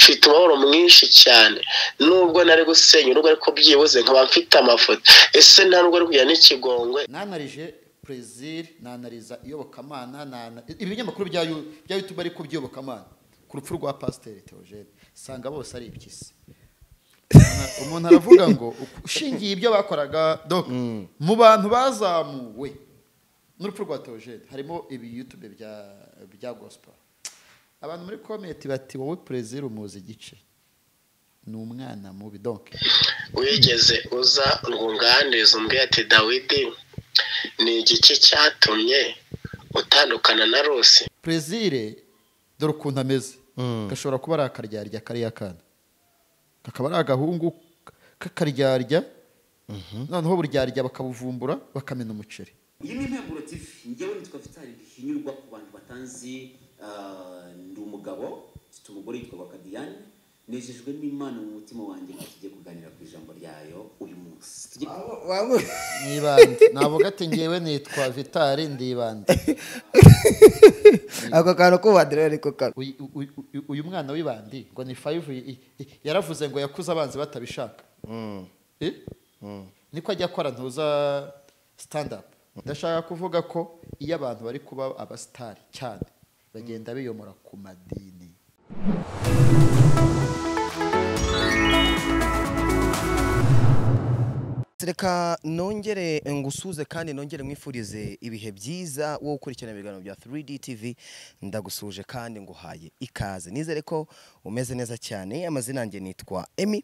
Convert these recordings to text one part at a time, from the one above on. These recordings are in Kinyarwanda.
Mfite umubabaro mwinshi cyane, nubwo nari gusenya urugo ariko byibuze nkaba mfite amafoto. Ese nta nubwo ari kujya n'ikigongwe? Nanarije Plaisir, nanariza iyobokamana, ibinyamakuru bya YouTube ariko by'iyobokamana ku rupfu rwa Pasiteri Theogene, sanga bose ari impyisi. Umuntu aravuga ngo ushingiye ibyo bakoraga donc mu bantu bazamuwe n'urupfu rwa Theogene harimo ibi YouTube bya gospel. Abantu muri comment bati wowe Plaisir umuzi igice, ni umwana mubi. Donc wigeze uza ngo unganirize umbwire ati Dawidi ni igiki cyatumye utandukana na Rusi? Plaisir dore ukuntu ameze, gashobora kuba ari akaryarya kariya kana, kakaba ari agahungu k'akaryarya, noneho buryarya bakabuvumbura bakamena umuceri. Iyi ni Impemburo TV, njyewe nitwa Vitali Hinyurwa. Ku bantu batanzi, ndi umugabo, mfite umugore yitwa Bakadiyane. Nejejwe n'Imana mu mutima wanjye ngo tugiye kuganira ku ijambo ryayo uyu munsi. Nibande navuga ati ngewe nitwa Vitali ndibande. Ako kantu kubadira ariko karo. Uyu mwana w'ibandi ngo ni 5 yaravuze ngo yakuze abanzi batabishaka. Niko ajya akora ntuza stand up. Ndashaka kuvuga ko iyo abantu bari kuba abastari cyane bagenda biyomora ku madini. Reka nongere ngusuze kandi nongere mwifurize ibihe byiza wowe ukurikirana ibiganiro bya 3D TV. Ndagusuje kandi nguhaye ikaze, nizere ko umeze neza cyane. Amazina yanjye nitwa Emmy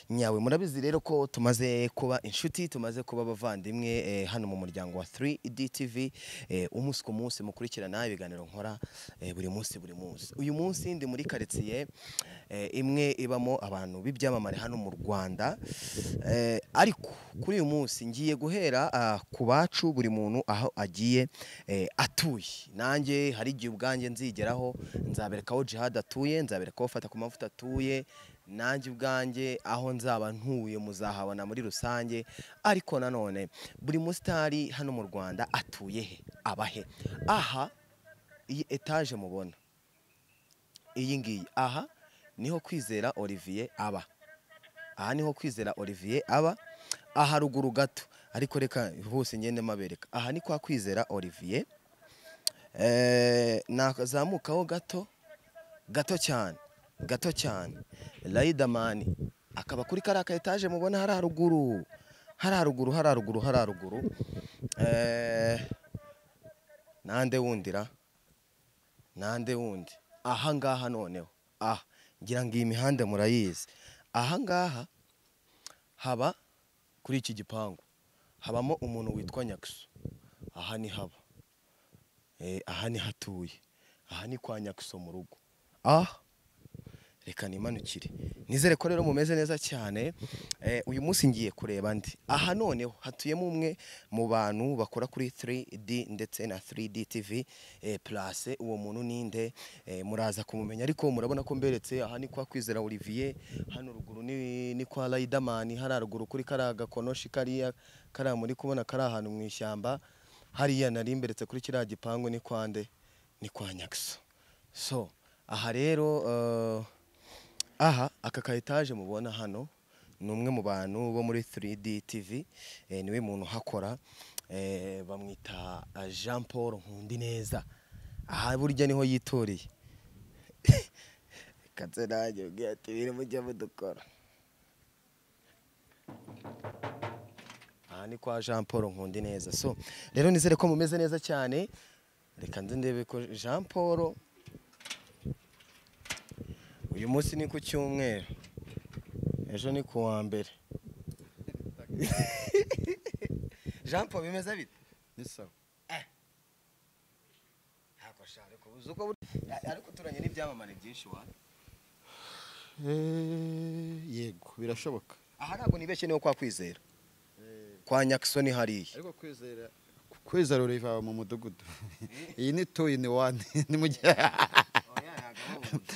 Nyawe. Murabizi rero ko tumaze kuba inshuti, tumaze kuba abavandimwe hano mu muryango wa 3D TV. Umunsi ku munsi mukurikirana ibiganiro nkora buri munsi buri munsi. Uyu munsi ndi muri quartier imwe ibamo abantu b'ibyamamare hano mu Rwanda, ariko kuri uyu munsi ngiye guhera ku bacu, buri muntu aho agiye atuye. Nanjye hari igihe ubwanjye nzigeraho, nzabereka aho Jihad atuye, nzabereka aho Fata ku mavuta atuye, nanjye ubwanjye aho nzaba ntuye muzahabona muri rusange. Ariko nanone buri musitari hano mu Rwanda atuye he, abahe? Aha iyi etage mubona iyi ngiyi, aha niho Kwizera Olivier aba. Aha niho Kwizera Olivier aba, aha ruguru gato, ariko reka hose ngende mabereka. Aha ni kwa Kwizera Olivier. Nazamukaho gato gato cyane gato cyane, Riderman akaba kuri kariya ka etage mubona hari haruguru, hari haruguru, hari haruguru, hari haruguru. Nande wundira, nande wundi aha ngaha noneho, aha ngira ngo iyi mihanda murayizi. Aha ngaha haba kuri iki gipangu habamo umuntu witwa Nyakiso. Aha ni haba, aha ni hatuye, aha ni kwa Nyakiso mu rugo. Aha reka nimanukire, nizere ko rero mumeze neza cyane. Uyu munsi ngiye kureba ndi aha noneho hatuyemo umwe mu bantu bakora kuri 3D ndetse na 3D TV plus. Uwo muntu ninde? Muraza kumumenya, ariko murabona ko mberetse. Aha ni kwa Kwizera Olivier, hano ruguru ni kwa Riderman, hari ruguru kuri kariya gakonoshi kariya kariya muri kubona kari ahantu mu ishyamba hariya nari mberetse kuri kiriya gipangu ni kwa nde? Ni kwa Nyakiso. So aha rero aha aka ka etage mubona hano ni umwe mu bantu bo muri 3D TV, niwe muntu hakora, bamwita Jean Paul Nkundineza. Aha burya niho yitoreye. Katse nanjye ubwiye ati biri mujye mudukora. Aha ni kwa Jean Paul Nkundineza. So rero nizere ko mumeze neza cyane. Reka nze ndebe ko Jean Paul uyu munsi ni ku cyumweru, ejo ni ku wa mbere. Jean Paul bimeze bite? Ni sawa. Ntako share ko uzuko ariko turanye n'ibyamamare byinshi wa. Yego birashoboka. Aha ntabwo nibeshye niho kwa Kwizera. Kwa Nyakiso ni hariya. Ariko Kwizera uriva mu mudugudu. Iyi ni 2 in 1 ni mu gihe.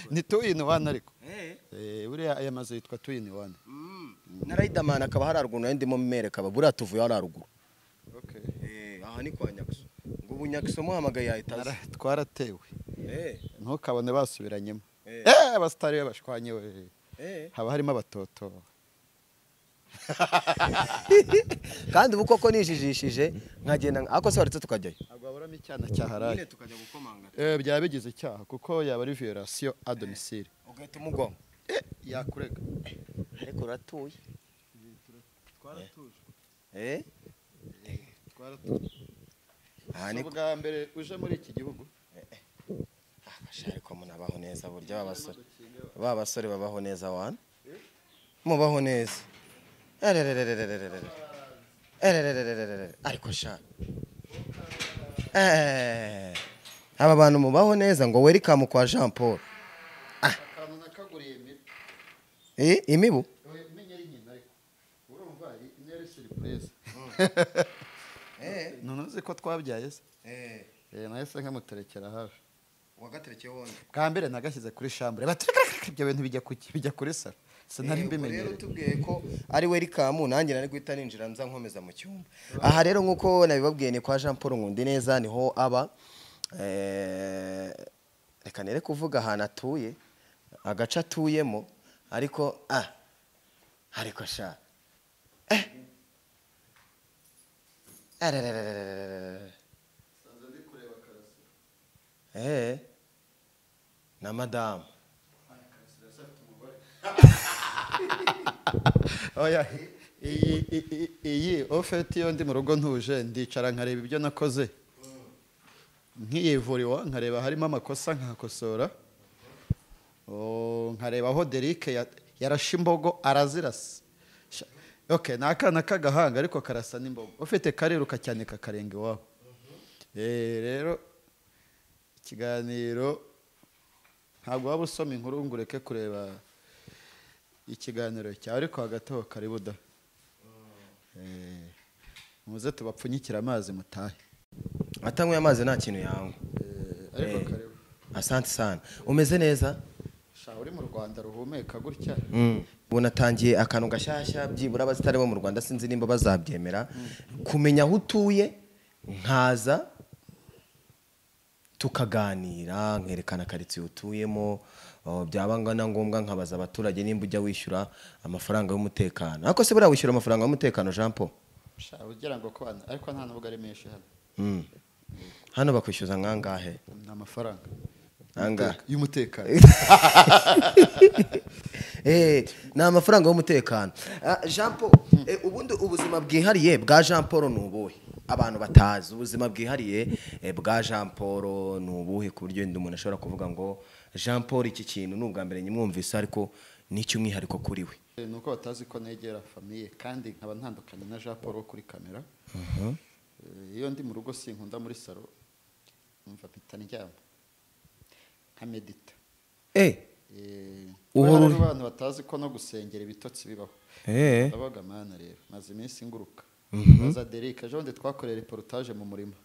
Ni 2 in 1 ariko. Buriya aya mazu yitwa 2 in 1. Na Riderman akaba hari haruguru, nari ndimo mmereka buriya tuvuye hari haruguru. Okay. Aha ni kwa Nyakiso. Ngo ubu Nyakiso muhamagaye yahita aza. Twaratewe. Ntukabone basubiranyemo. Abasitari bashwanye we. Haba harimo abatoto. Kandi ubu koko nijijishije nkagenda ako se waretse tukajyayo. Ntabwo waburamo icyana cyaharaye. Nyine tukajya gukomanga. Byaba bigize icyaha kuko yaba ari violation à domicile. Ugahita umugoma. Yakurega. Ariko uratuye. Twaratuje. Twaratuje. Aha ni ubwa mbere uje muri iki gihugu. Ariko munabaho neza burya babasore. Babasore babaho neza wana. Mubaho neza. Ariko sha. Aba bantu mubaho neza ngo welcome kwa Jean Paul. Akantu nakaguriye imibu. Imibu? Menya ari nyina ariko. Urumva ari surprise. None uzi ko twabyaye se? Nahise nkamuterekera hafi. Wagaterekeye wonde. Bwa mbere nagashyize kuri chambre. Ibyo bintu bijya kuri salo. Sinari mbimenyereye. Rero tubwiye ko ari welcome nanjye nari guhita ninjira nza nkomeza mu cyumba. Aha rero nkuko nabibabwiye ni kwa Jean Paul Nkundineza niho aba. Reka nere kuvuga ahantu atuye, agace atuyemo, ariko ariko sha. Na madamu. Oya, iyi ofeti yo ndi mu rugo ntuje ndicara nkareba ibyo nakoze. Nkiyivuriwa nkareba harimo amakosa nkakosora. Nkareba aho Derike yarashe imbogo arazirasa. Okay, nakana kagahanga ariko karasa n'imbogo. Ufite kariruka cyane kakarenga iwabo. Rero ikiganiro ntabwo waba usoma inkuru ngo ureke kureba ikiganiro cyawe ariko hagati aho karibu da. Muze tubapfunyikira amazi mutahe. Atanyweye amazi nta kintu yanywa. Ariko karibu. Asante sana. Umeze neza? Sha uri mu Rwanda ruhumeka gutya. Ubu natangiye akantu gashyashya byibura abazitari bo mu Rwanda sinzi nimba bazabyemera. Kumenya aho utuye nkaza tukaganira nkerekana karitsiye utuyemo, byaba na ngombwa nkabaza abaturage nimba ujya wishyura amafaranga y'umutekano. Ariko se buriya wishyura amafaranga y'umutekano Jean Paul? Sha ugira ngo ko ariko nta nubwo ari menshi hano. Hano bakwishyuza nkangahe? Ni amafaranga angahe y'umutekano. Ni amafaranga y'umutekano. Jean Paul, ubundi ubuzima bwihariye bwa Jean Paul ni ubuhe? Abantu batazi ubuzima bwihariye bwa Jean Paul ni ubuhe ku buryo umuntu ashobora kuvuga ngo Jean Paul iki kintu ni ubwa mbere nyimwumvise ariko ni icy'umwihariko kuri we. Nuko batazi ko negera famille kandi nkaba ntandukanye na Jean Paul kuri kamera. Iyo ndi mu rugo sinkunda muri salo umva mpita ndyama nka medita. Uhuru abantu batazi ko no gusengera ibitotsi bibaho. Ndabaga mana rero maze iminsi nguruka. Baza Derike ejo ndi twakorera reportage mu murima.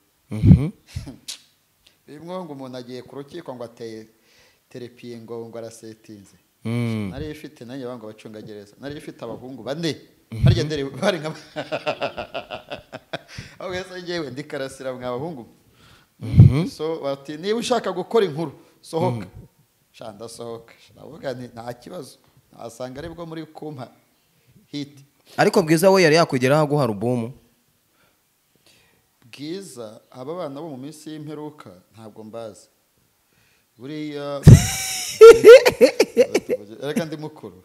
Bimwe ngo umuntu agiye ku rukiko ngo ateye terepiye ngo arasetinze. Nari ifite nanjye bango bacungagereza. Nari ifite abahungu bane. Harya ndere bari nka aho yese ngewe ndi Karasira mwa bahungu. So bati niba ushaka gukora inkuru sohoka. Sha ndasohoka. Ndavuga nti nta kibazo. Nasanga ari bwo muri kumpa hit. Ariko Bwiza we yari yakugeraho aguha album. Bwiza aba bana bo mu minsi y'imperuka ntabwo mbazi. Buriya reka ndi mukuru.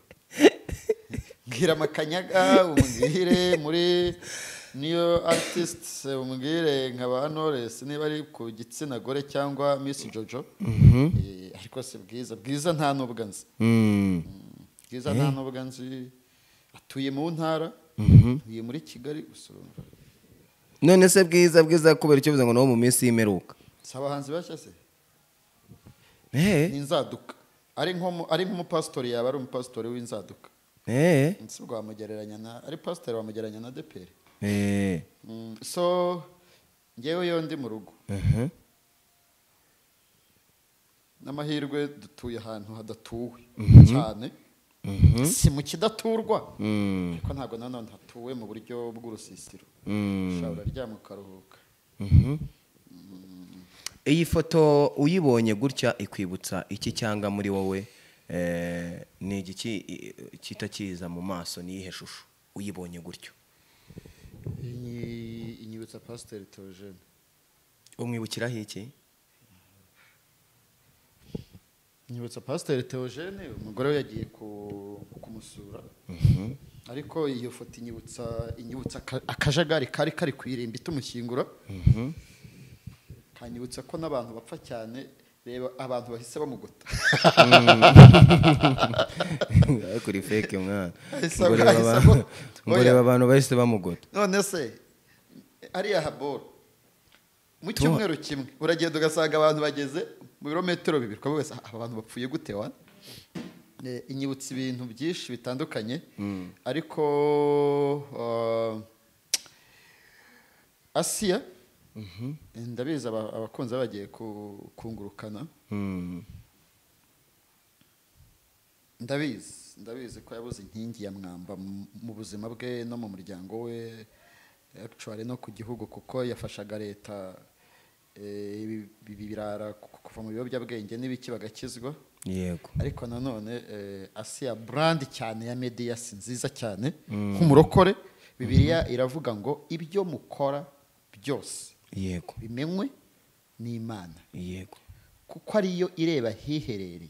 Mbwira Makanyaga umbwire muri niyo artists umbwire nka ba Knowless niba ari ku gitsina gore cyangwa Miss Jojo. Ariko si Bwiza. Bwiza nta nubwo nzi. Bwiza nta nubwo nzi. Atuye mu ntara, atuye muri Kigali usurumva. None se Bwiza kubera icyo bivuze ngo no mu minsi y'imperuka. Si abahanzi bashya se? Ni inzaduka. Ari nk'umupasitori yaba ari umupasitori w'inzaduka. Nsi rwamugereranya na ari pasiteri wamugereranya na DPR. So ngewe yo ndi mu rugo. N'amahirwe dutuye ahantu hadatuwe cyane. Si mu kidaturwa ariko ntabwo nanone hatuwe mu buryo bw'urusisiro. Ushobora uryama ukaruhuka. Iyi foto uyibonye gutya ikwibutsa iki cyangwa muri wowe Ni igiki kitakiza mu maso? Ni iyihe shusho uyibonye gutyo? Inyibutsa Pasiteri Theogene. Umwibukiraho iki? Inyibutsa Pasiteri Theogene, umugore we yagiye kumusura, ariko iyo foto inyibutsa akajagari kari kari ku irimbi tumushyingura, kanyibutsa ko n'abantu bapfa cyane. Reba abantu bahise bamugota. Kuri fake mwana, ngo reba abantu bahise bamugota. None se ariya haboro mu cyumweru kimwe uragenda ugasanga abantu bageze mu birometero 2, ukavuga aba bantu bapfuye gute wa? Inyibutsa ibintu byinshi bitandukanye, ariko Asiya ndabizi abakunzi bagiye kungurukana. Ndabizi ko yabuze inkingi ya mwamba mu buzima bwe no mu muryango we, actually no ku gihugu, kuko yafashaga leta ibirara kuva mu biyobyabwenge n'ibiki bagakizwa. Yego. Ariko nanone Asiya brand cyane ya media si nziza cyane nk'umurokore. Bibiliya iravuga ngo ibyo mukora byose, yego, bimenywe n'Imana, yego, kuko ariyo ireba hiherereye.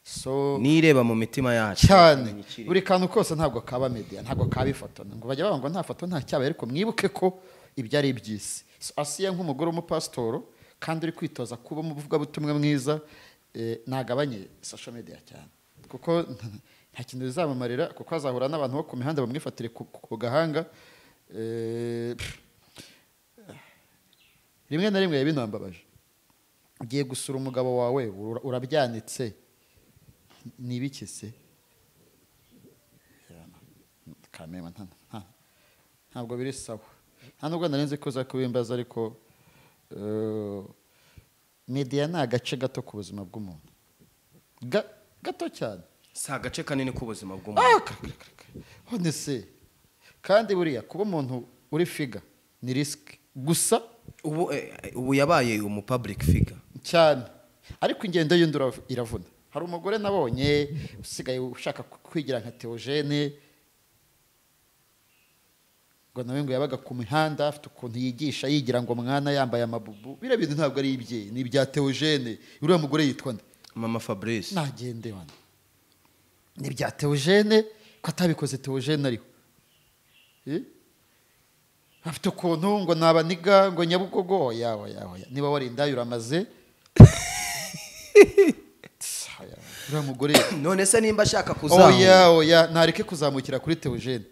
So nireba mu mitima yacu cyane. Buri kantu kose ntabwo kaba media, ntabwo kaba ifoto, ngo bajya bavuga ngo nta foto nta cyabaye, ariko mwibuke ko ibyo ari iby'isi. So Asiya nk'umugore w'umupasitoro kandi uri kwitoza kuba umuvugabutumwa mwiza, nagabanye social media cyane, kuko nta kintu bizamumarira, kuko azahura n'abantu bo ku mihanda bamwifatire ku gahanga. Rimwe na rimwe binambabaje, ugiye gusura umugabo wawe urabyanitse, ni ibiki se? Kamema ntabwo biri sawa. Nta nubwo narenze ko zakubimbaza, ariko media ni agace gato ku buzima bw'umuntu, gato cyane, si agace kanini k'ubuzima bw'umuntu. None se kandi buriya kuba umuntu uri figa ni risk gusa. Ubu yabaye umu public figure cyane, ariko ingendo y'undi iravuna. Hari umugore nabonye usigaye ushaka kwigira nka Theogene, ngo nawe ngo yabaga ku mihanda afite ukuntu yigisha yigira ngo mwana yambaye amabubu. Biriya bintu ntabwo ari ibye, ni ibya Theogene. Uriya mugore yitwa nde? Mama Fabrice. Nagende wana, ni ibya Theogene, ko atabikoze Theogene ariho. Afite ukuntu ngo nabaniga ngo Nyabugogo yawe yawe, niba warinda uramaze. Uriya mugore none se nimba ashaka kuzamuka, oya oya, ntareke kuzamukira kuri Theogene.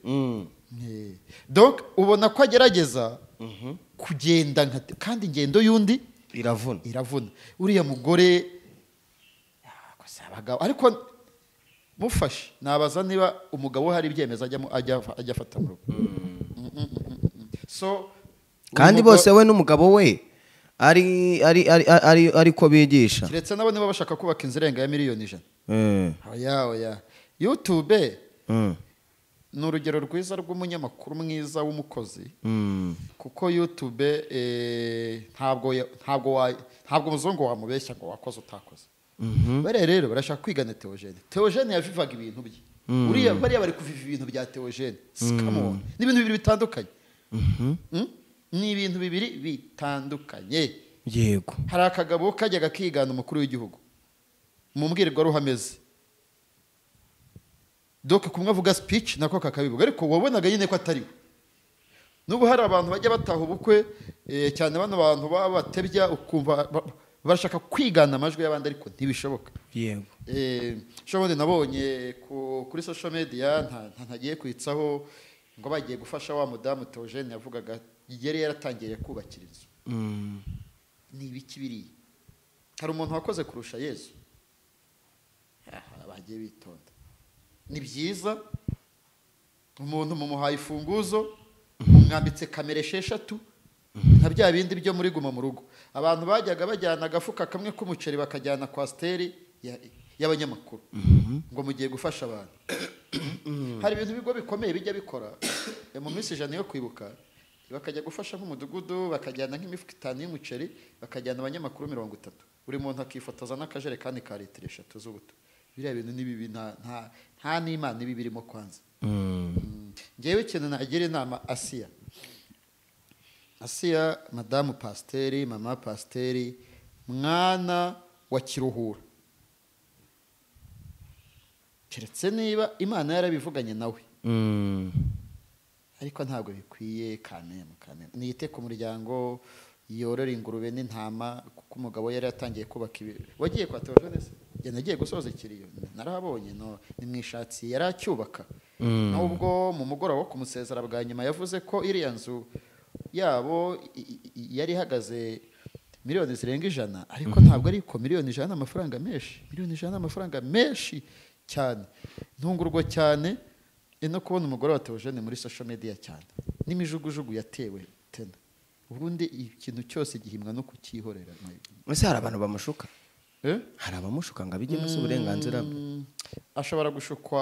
Donc ubona ko agerageza kugenda nka, kandi ingendo y'undi iravuna. Uriya mugore abagabo, ariko mufashe nabaza niba umugabo hari ibyemezo ajya afata mu rugo. So kandi bose we n'umugabo we ari ari ari ari ariko bigisha, kiretse nabo niba bashaka kubaka inzu irenga ya miliyoni 100. Oya oya, YouTube ni urugero rwiza rw'umunyamakuru mwiza w'umukozi, kuko YouTube ntabwo umuzungu wamubeshya ngo wakoze utakoze. Bariya rero barashaka kwigana Theogene. Theogene yavivaga ibintu bye, uriya bariya bari kuviva ibintu bya Theogene. Come on, ni ibintu bibiri bitandukanye. Ni ibintu bibiri bitandukanye. Yego. Hari akagabo kajyaga kigana umukuru w'igihugu mu mbwirwaruhame ze, donc kumwe avuga speech nako kakabivuga, ariko wabonaga nyine ko atari we. N'ubu hari abantu bajya bataha ubukwe, cyane bano bantu baba batebya, ukumva bashaka kwigana amajwi y'abandi, ariko ntibishoboka. Yego. Shobundi nabonye kuri social media ntagiye kwitsaho ngo bagiye gufasha wa mudamu Theogene yavugaga yari yaratangiye kubakira inzu. Ni ibiki biri? Hari umuntu wakoze kurusha Yesu? Bagiye bitonda. Ni byiza umuntu mumuhaye ifunguzo, mumwambitse kamera 6 nka bya bindi byo muri guma mu rugo. Abantu bajyaga bajyana agafuka kamwe k'umuceri bakajyana kwasteri y'abanyamakuru ngo mugiye gufasha abantu. Hari ibintu bigo bikomeye bijya bikora mu minsi 100 yo kwibuka, bakajya gufasha nk'umudugudu, bakajyana nk'imifuka 5 y'umuceri, bakajyana abanyamakuru 30, buri muntu akifotoza n'akajerekani ka litiro 3 z'ubuto. Biriya bintu ni bibi, nta n'Imana ibi birimo kwanza. Ngewe ikintu nagira inama Asiya, madamu pasiteri, mama pasiteri, mwana wa Kiruhura, keretse niba Imana yarabivuganye nawe, ariko ntabwo bikwiye. Kameme niyite ku muryango, yorora ingurube n'intama, kuko umugabo yari yatangiye kubaka ibi. Wagiye kwa Theogene se? Nagiye gusoza ikiriyo narahabonye, no ni mwishatsi yari acyubaka. Nubwo mu mugoroba wo kumusezera bwa nyuma yavuze ko iriya nzu yabo yari ihagaze miliyoni zirenga 100, ariko ntabwo ariko miliyoni 100 amafaranga menshi, miliyoni 100 amafaranga menshi cyane. Ntungurwa cyane no kubona umugore wa Theogene muri social media cyane n'imijugujugu yatewe tena. Ubundi ikintu cyose gihimwa no kukihorera. Ese hari abantu bamushuka? Hari abamushuka ngo abijyemo, se uburenganzira bwe. Ashobora gushukwa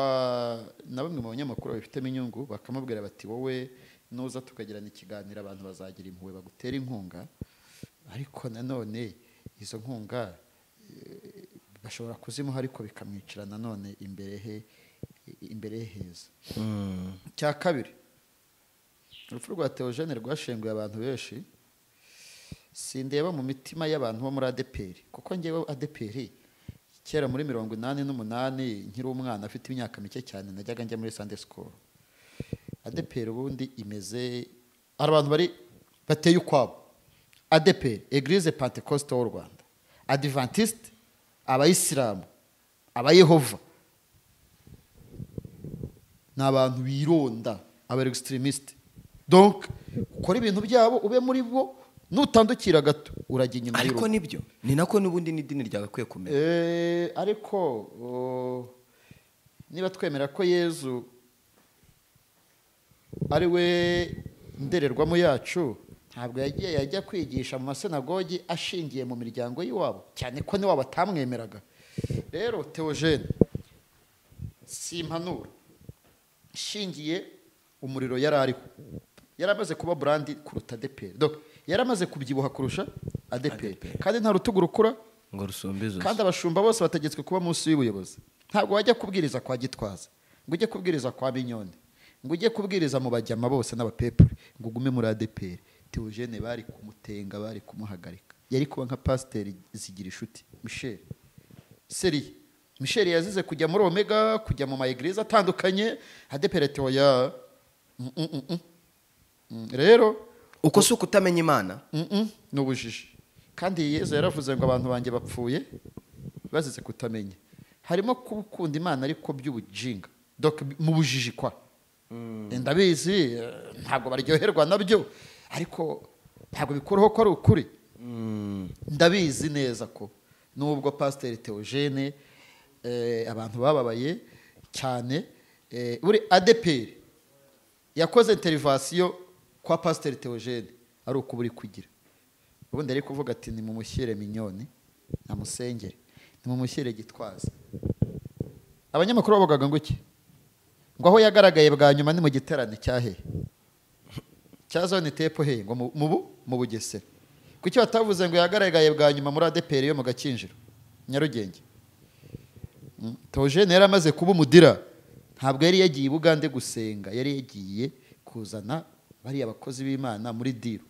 na bamwe mu banyamakuru babifitemo inyungu, bakamubwira bati wowe nuza tukagirana ikiganiro abantu bazagira impuhwe bagutera inkunga. Ariko nanone izo nkunga bashobora kuzimuha, ariko bikamwicira nanone imbere heza. Cya kabiri, urupfu rwa Theogene rwashenguye abantu benshi. Sindeba mu mitima y'abantu bo muri ADEPR, kuko ngewe ADEPR kera muri 88 nkiri umwana afite imyaka mike cyane najyaga njya muri Sunday school. ADEPR ubundi imeze, abantu bari bateye ukwabo. ADEPR, Eglise Pentecôte w'u Rwanda, Adventiste, Abayisilamu, Abayehova, ni abantu bironda, aba extremiste. Donc ukora ibintu byabo ube muri bo, nutandukira gato urajya inyuma y'urugo. Ariko nibyo ni nako n'ubundi n'idini ryagakwiye kumera. Ariko niba twemera ko Yezu ari we ndererwamo yacu, ntabwo yagiye yajya kwigisha mu masinagogi ashingiye mu miryango y'iwabo, cyane ko niwabo batamwemeraga. Rero Theogene simpanura shingiye umuriro yari ariho, yaramaze kuba brand kuruta ADEPR. Donc yaramaze kubyibuha kurusha ADEPR, kandi nta rutugu rukura ngo rusumbe izo. Kandi abashumba bose bategetswe kuba munsi y'ubuyobozi. Ntabwo wajya kubwiriza kwa Gitwaza, ngo ujye kubwiriza kwa Binyone, ngo ujye kubwiriza mu bajyama bose n'abapepure, ngo ugume muri ADEPR. Theogene bari kumutenga, bari kumuhagarika. Yari kuba nka pasiteri Zigira Inshuti Michel. Seri Michel yazize kujya muri Omega, kujya mu ma-eglise atandukanye. ADEPR oya. Rero uko si ukutamenya Imana, ni ubujiji. Kandi Yezu yaravuze ngo abantu banjye bapfuye bazize kutamenya. Harimo gukunda Imana ariko by'ubujinga, donc mu bujiji kwa. Ndabizi ntabwo baryoherwa nabyo, ariko ntabwo bikuraho ko ari ukuri. Ndabizi neza ko nubwo Pasiteri Theogene abantu bababaye cyane, buri ADEPR yakoze interivasiyo kwa Pasiteri Theogene ari uko buri kugira. Ubundi ari kuvuga ati ni mumushyire Minyoni namusengere, ni mumushyire Gitwaza. Abanyamakuru bavugaga ngo iki? Ngo aho yagaragaye bwa nyuma ni mu giterane cyahe cya zone tepo he, ngo mu Bugesera. Kuki batavuze ngo yagaragaye bwa nyuma muri ADEPR yo mu Gakinjiro Nyarugenge? Theogene yari amaze kuba umudira, ntabwo yari yagiye i Bugande gusenga, yari yagiye kuzana bariya bakozi b'Imana muri diru.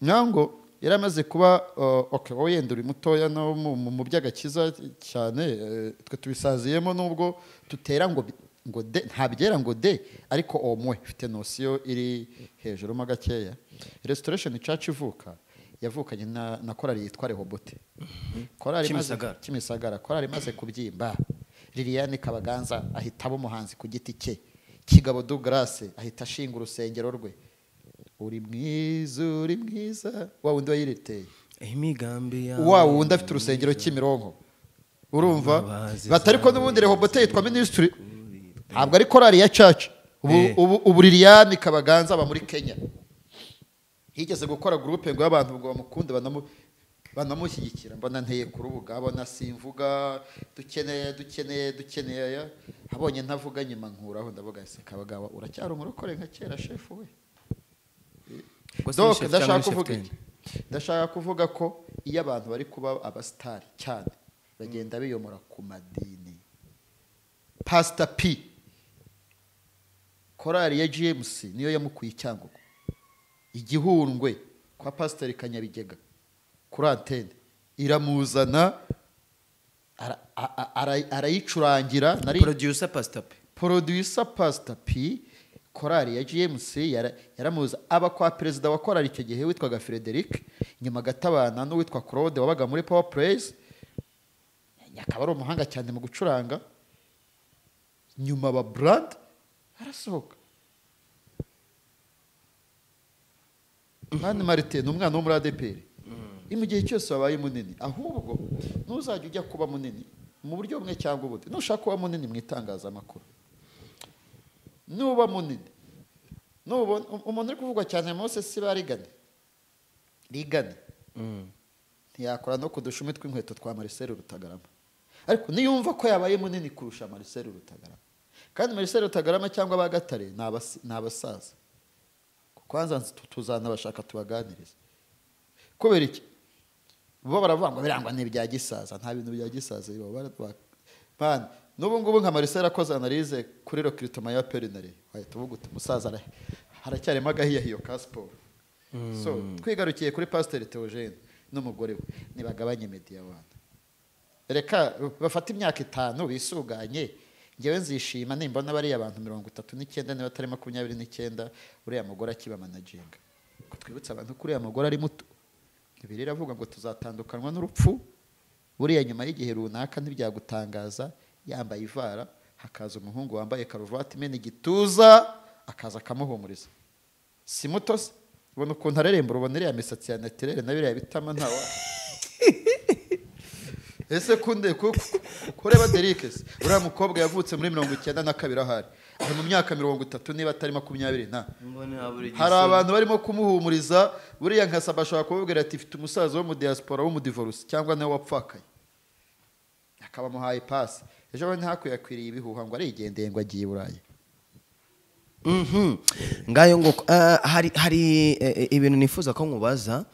Nyango yari amaze kuba okay, wowe yenda uri mutoya no mu by'agakiza cyane, twe tubisaziyemo nubwo tutera ngo de ntabyera ngo de, ariko omwe ifite nosiyo iri hejuru mo gakeya. Restoration Church ivuka yavukanye na korali yitwa Rehobote. Korali Kimisagara, korali imaze kubyimba. Liliane Kabaganza ahita aba umuhanzi ku giti cye. Kigabo Douglas ahita ashinga urusengero rwe. Uri mwiza, uri mwiza, wa wundi wayireteye imigambi yawe, wa wundi afite urusengero Kimironko. Urumva batari ko n'ubundi Rehobote yitwa ministry, ntabwo ari korali ya church. Ubu Liliane Kabaganza aba muri Kenya. Higeze gukora groupe ngo abantu ngo bamukunde banamushyigikira, mbona nteye ku rubuga, abona simvuga, dukeneye, abonye ntavuga nyuma nkuraho ndavuga se Kabagaba uracyari umurokore nka kera chef we. Donc ndashaka kuvuga iki? Ndashaka kuvuga ko iyo abantu bari kuba abastari cyane Bagenda biyomora ku madini. Pastor P, korali ya GMC niyo yamukuye icyangugu, igihundwe kwa Pastor Kanyabigega kuri antene, iramuzana arayicurangira. Nari producer Pastor P. Producer Pastor P, korali ya GMC yaramuza, aba kwa perezida wa korali icyo gihe witwaga Frederic, nyuma gatabana n'uwitwa Claude wabaga muri Power Praise, akaba ari umuhanga cyane mu gucuranga. Nyuma ba brand arasohoka. Mani Martin ni umwana wo muri ADPR. Mu gihe cyose wabaye munini, ahubwo ntuzajya ujya kuba munini mu buryo bumwe cyangwa ubundi. Nushaka kuba munini mu itangazamakuru, nuba munini, nubona umuntu uri kuvugwa cyane Mose si barigane rigane, ntiyakora no ku dushumi tw'inkweto twa Marcel Rutagarama, ariko niyumva ko yabaye munini kurusha Marcel Rutagarama, kandi Marcel Rutagarama cyangwa abagatare ni abasaza, kwanza tuzanabashaka tubaganirize. Kubera iki bo baravuga ngo birangwa n'ibya gisaza? Nta bintu bya gisaza bibaho. Bana n'ubu ngubu nka Marcel akoze analyse kuri recrutement ya Perinari, wahita uvuga uti musaza haracyarimo agahiyahiyo ka siporo. So twigarukiye kuri Pasteur Theogene n'umugore we, nibagabanye media wana, reka bafate imyaka 5 bisuganye. Ngewe nzishima nimbona bariya abantu 39 niba atari 29, uriya mugore akiba managinga. Ko twibutsa abantu ko uriya mugore ari muto. Bibiliya iravuga ngo tuzatandukanwa n'urupfu. Buriya nyuma y'igihe runaka ntibyagutangaza yambaye ivara, hakaza umuhungu wambaye karuvati imena igituza, akaza akamuhumuriza. Si muto se? Ubona ukuntu arerembura, ubona iriya misatsi ya naturelle na biriya bitama ntawa. Ese kunde kureba Derek se, uriya mukobwa yavutse muri 92 ahari, ari mu myaka 30 niba atari 20 na. Hari abantu barimo kumuhumuriza. Buriya nka Saba ashobora kubabwira ati mfite umusaza wo mu diaspora w'umudivorce cyangwa nawe wapfakaye, akaba amuhaye pass. Ejo bundi ntakuyakwiriye ibihuha ngo arigendeye ngo agiye i Burayi. Ngayo ngo hari ibintu nifuza ko nkubaza,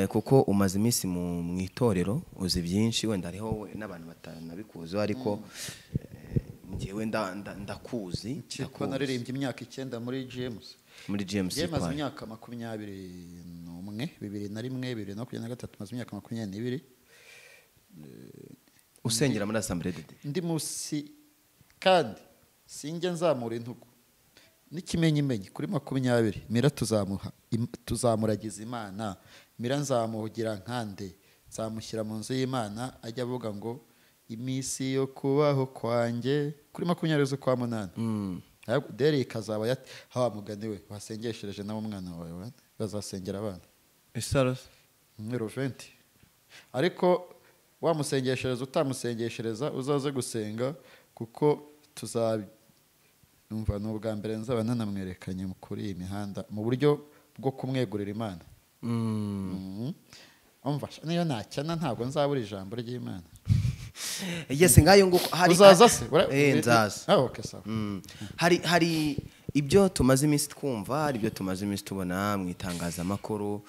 kuko umaze iminsi mu itorero, uzi byinshi, wenda hariho n'abantu batanabikuzi, ariko njyewe ndakuzi. Ko naririmbye imyaka 9 muri GMC. Muri GMC maze imyaka 21, 2001, 2023, maze imyaka 22 usengera muri Assemblée de Dieu. Ndi musi kandi sinjye nzamura intugu n'ikimenyimenyi kuri 20 Mira tuzamuha tuzamuragiza Imana. Mira nzamugira nkande, nzamushyira mu nzu y'Imana, ajya avuga ngo iminsi yo kubaho kwanjye kuri 20 z'ukwa 8. Derek azaba hawa mugani we wasengeshereje nawe umwana wawe, bazasengera abana isaros numero 20. Ariko wamusengeshereza utamusengeshereza uzaze gusenga, kuko tuzabumva n'ubwa mbere nzaba nanamwerekanye kuri iyi mihanda mu buryo bwo kumwegurira Imana. Umva niyo nacyana ntabwo nzabura ijambo ry'Imana. Yes, ngayo ngo hari uzaza se? Nzaza. Okay, sawa. Hari ibyo tumaze iminsi twumva, hari ibyo tumaze iminsi tubona mu itangazamakuru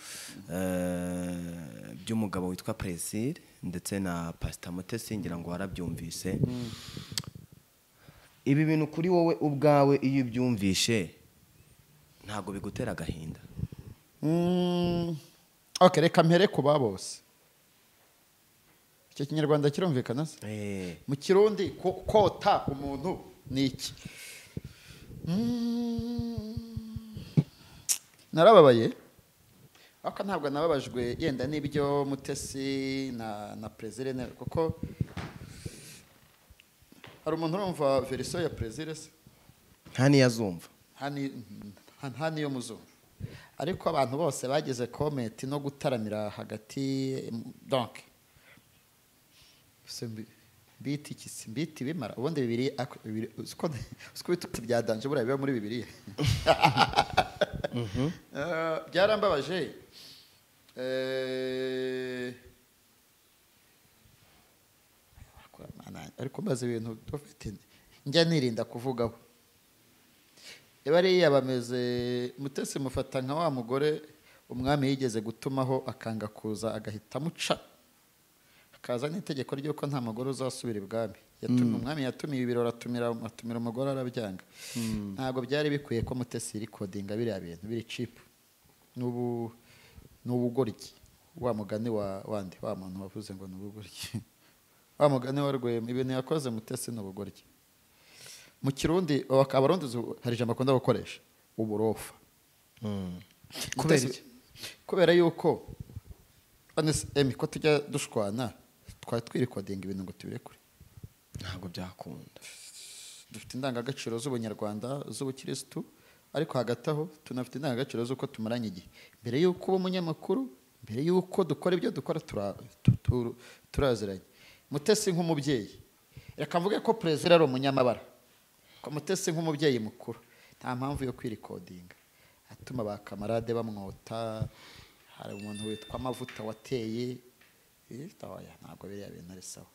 by'umugabo witwa Plaisir ndetse na Pastor Mutesi, ngira ngo warabyumvise. Ibi bintu kuri wowe ubwawe iyo ubyumvishe ntago bigutera agahinda? Okay, reka mpere ku bose. Icyo kinyarwanda kirumvikana se? Mu kirundi kota umuntu ni iki? Narababaye, ariko ntabwo nababajwe yenda n'ibyo Mutesi na Plaisir, kuko hari umuntu urumva version ya Plaisir se? Nta niyazumva. Nta niyo muzumva. Ariko abantu bose bageze comment no gutaramira hagati, donc mbiti iki mbiti bimara ubundi bibiri uko bitutse bya danger buriya biba muri Bibiliya. Byarambabaje. Ariko maze ibintu dufite njya nirinda kuvugaho. Bariya bameze Mutesi mufata nka wa mugore umwami yigeze gutumaho akanga kuza agahita amuca, Hakaza n'itegeko ry'uko nta mugore uzasubira ibwami. Yatumye umwami, yatumiye ibirori, atumira umugore arabyanga. Ntabwo byari bikwiye ko Mutesi recordinga biriya bintu biri cheap. N'ubu n'ubugoryi. Wa mugani wa wandi wa muntu wavuze ngo n'ubugoryi. Wa mugani wa Rwema, ibintu yakoze Mutesi n'ubugoryi. Mu Kirundi abarundi hari ijambo akunda gukoresha, uburofa. Kubera iki? Kubera yuko emi ko tujya dushwana twari twirikodinga ibintu ngo tubirekure, ntabwo byakunda. Dufite indangagaciro z'ubunyarwanda, z'ubukirisitu, ariko hagati aho tunafite indangagaciro z'uko tumaranye igihe. Mbere y'uko uba umunyamakuru, mbere y'uko dukora ibyo dukora, turaziranye. Mutesi nk'umubyeyi, reka mvuge ko Perezida ari umunyamabara, ko Mutesi nk'umubyeyi mukuru nta mpamvu yo kwirikodinga atuma ba kamarade bamwota. Hari umuntu witwa Amavuta wateye, ntabwo biriya bintu ari sawa.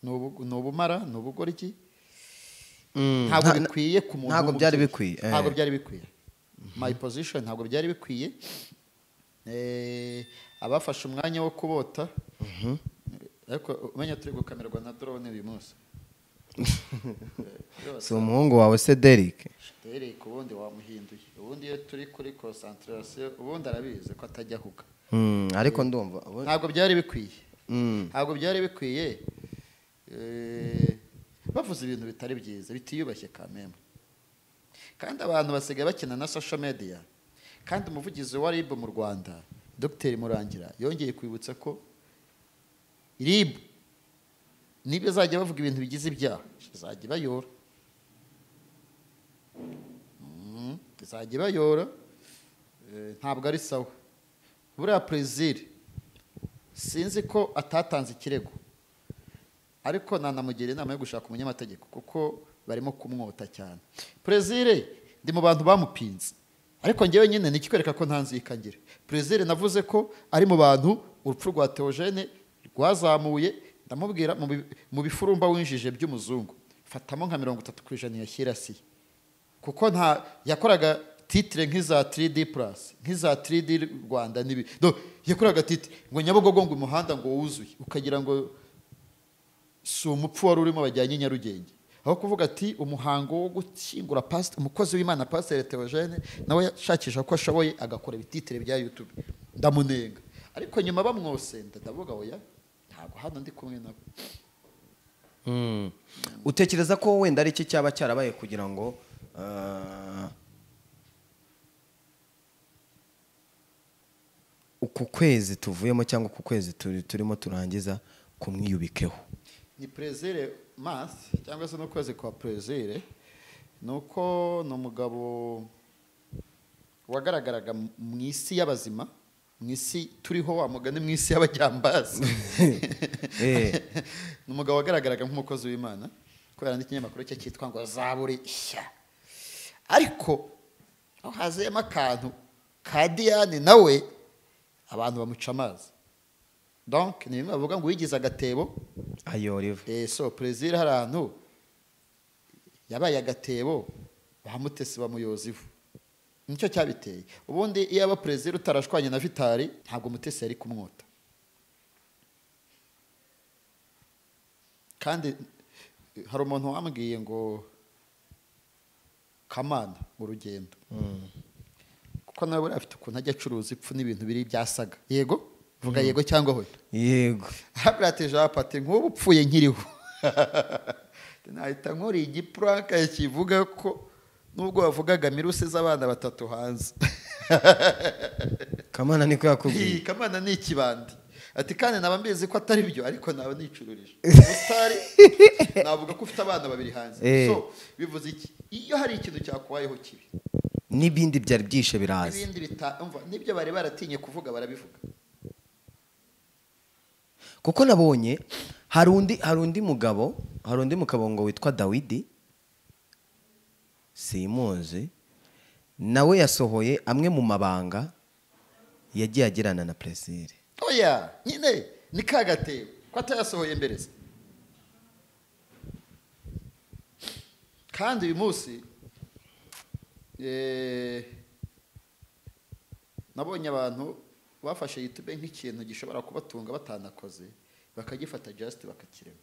Ni ubumara, ni ubugoryi, ntabwo bikwiye ku muntu. Ntabwo byari bikwiye, ntabwo byari bikwiye. My position, ntabwo byari bikwiye. Abafashe umwanya wo kubota, ariko umenya turi gukamerwa na drone uyu munsi. Si umuhungu wawe se Derek? Derek ubundi wamuhinduye. Ubundi iyo turi kuri concentration ubundi arabizi ko atajya ahuga. Ariko ndumva ntabwo byari bikwiye. Ntabwo byari bikwiye. Bavuze ibintu bitari byiza, bitiyubashye kameme. Kandi abantu basigaye bakina na social media. Kandi umuvugizi wa RIB mu Rwanda, Dr Murangira, yongeye kwibutsa ko RIB niba izajya bavuga ibintu bigize ibyaha, izajya bayora. Izajya bayora. Ntabwo ari sawa. Buriya Plaisir sinzi ko atatanze ikirego, ariko nanamugira inama yo gushaka umunyamategeko kuko barimo kumwota cyane. Plaisir ndi mu bantu bamupinze, ariko ngewe nyine nikikwereka ko ntanzikangira. Plaisir navuze ko ari mu bantu urupfu rwa Theogene rwazamuye, ndamubwira mu bifurumba winjije by'umuzungu fatamo nka 30% yashyirasiye, kuko nta yakoraga titre nk'iza 3D plus, nk'iza 3D Rwanda nibi. Do yakoraga titre ngo Nyabugogo ngo umuhanda ngo wuzuye, ukagira ngo si umupfu wari urimo bajyanye Nyarugenge. Aho kuvuga ati umuhango wo gukingura pastor, umukozi w'Imana Pastor Theogene, nawe yashakisha ko ashoboye agakora ibititre bya YouTube, ndamunenga. Ariko nyuma bamwose ndavuga oya, ntabwo hano ndi kumwe nabo. Utekereza ko wenda ari iki cyaba cyarabaye kugira ngo uku kwezi tuvuyemo cyangwa uku kwezi turimo turangiza kumwiyubikeho? Ni Plaisir Math cyangwa se n'ukwezi kwa Plaisir, nuko ni umugabo wagaragaraga mu isi y'abazima, mu isi turiho wa mugani, mu isi y'abajyambazi. Ni umugabo wagaragaraga nk'umukozi w'Imana kubera n'ikinyamakuru cye cyitwa ngo Zaburi Nshya. Ariko aho haziyemo akantu ka Diane, nawe abantu bamuca amazi. Donc ni bimwe bavuga ngo wigize agatebo ayora ivu. So Plaisir hari ahantu yabaye agatebo, ba Mutesi bamuyoza ivu. Nicyo cyabiteye. Ubundi iyo aba Plaisir utarashwanye na Vitali, ntabwo Mutesi yari kumwota. Kandi hari umuntu wambwiye ngo Kamana mu rugendo, kuko nawe buriya afite ukuntu ajya acuruza ipfu n'ibintu biri byasaga. Yego vuga yego cyangwa hoya. Yego. Arabwira ati nk'ubu upfuye nkiriho, nahita nkora igiprank kivuga ko nubwo wavugaga miruse z'abana batatu hanze. Kamana niko yakubwiye. Kamana ni ikibandi. Ati kandi naba mbizi ko atari byo, ariko naba nicururije. Mustari navuga ko ufite abana babiri hanze. So bivuze iki? Iyo hari ikintu cyakubayeho kibi, n'ibindi byari byishe biraza. N'ibindi bitamva, nibyo bari baratinye kuvuga barabivuga. Kuko nabonye hari undi mugabo, hari undi mugabo ngo witwa Dawidi Simuzi, nawe yasohoye amwe mu mabanga yagiye agirana na Plaisir. Oya, nyine ni kagatebo ko atayasohoye mbere. Kandi uyu munsi nabonye abantu bafashe YouTube nk'ikintu gishobora kubatunga batanakoze. Bakagifata just bakakirema.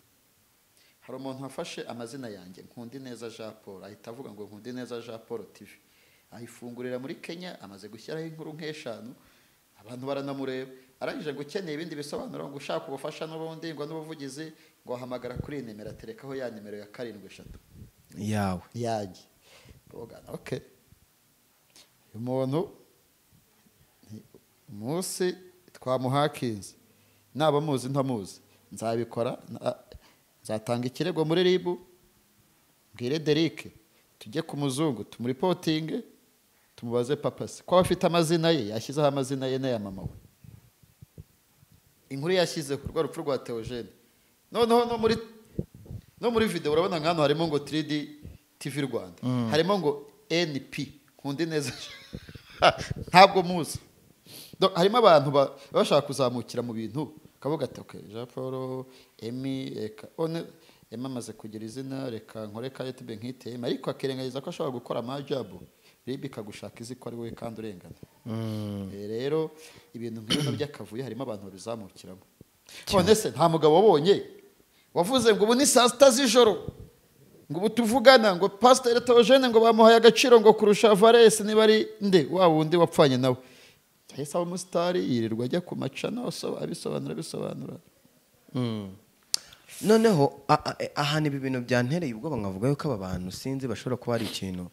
Hari umuntu wafashe amazina yanjye Nkundineza Jean Paul, ahita avuga ngo Nkundineza Jean Paul TV, ayifungurira muri Kenya, amaze gushyiraho inkuru nk'eshanu, abantu baranamureba. Arangije ngo ukeneye ibindi bisobanuro, ngo ushaka ubufasha n'ubundi ngo n'ubuvugizi, ngo ahamagara kuri iyi nimero, aterekaho ya nimero ya 73 yawe yanjye. Okay, uyu muntu umunsi twamuhakinze, naba muzi ntamuzi, nzabikora, nzatanga ikirego muri RIB, mbwire Derike tujye ku muzungu tumuripotinge, tumubaze papa se ko afite amazina ye, yashyizeho amazina ye n'aya mama we. Inkuru yashyize ku rwa rupfu rwa Theogene. Noneho no muri video urabona nka hano harimo ngo 3D TV Rwanda, harimo ngo NP Nkundineza, ntabwo muzi. Harimo abantu bashaka kuzamukira mu bintu, kavuga ati okay, Jean Paul Emi, reka one Emi amaze kugira izina, reka nkore ka YouTube nkite Emi, ariko akirengagiza ko ashobora gukora amajabu, RIB ikagushaka izi ko ari wowe kandi urengana. Rero ibintu nk'ibyo by'akavuyo harimo abantu babizamukiramo. None se nta mugabo wabonye wavuze ngo ubu ni saa 6 z'ijoro, ngo ubu tuvugana ngo Pastor Theogene ngo bamuhaye agaciro ngo kurusha Vares, niba ari nde wa wundi wapfanye nawe. Yahise aba umusitari, yirirwa ajya ku macana abisobanura. Noneho ahantu ibi bintu byantereye ubwoba, nkavuga yuko aba bantu sinzi bashobora kuba ari ikintu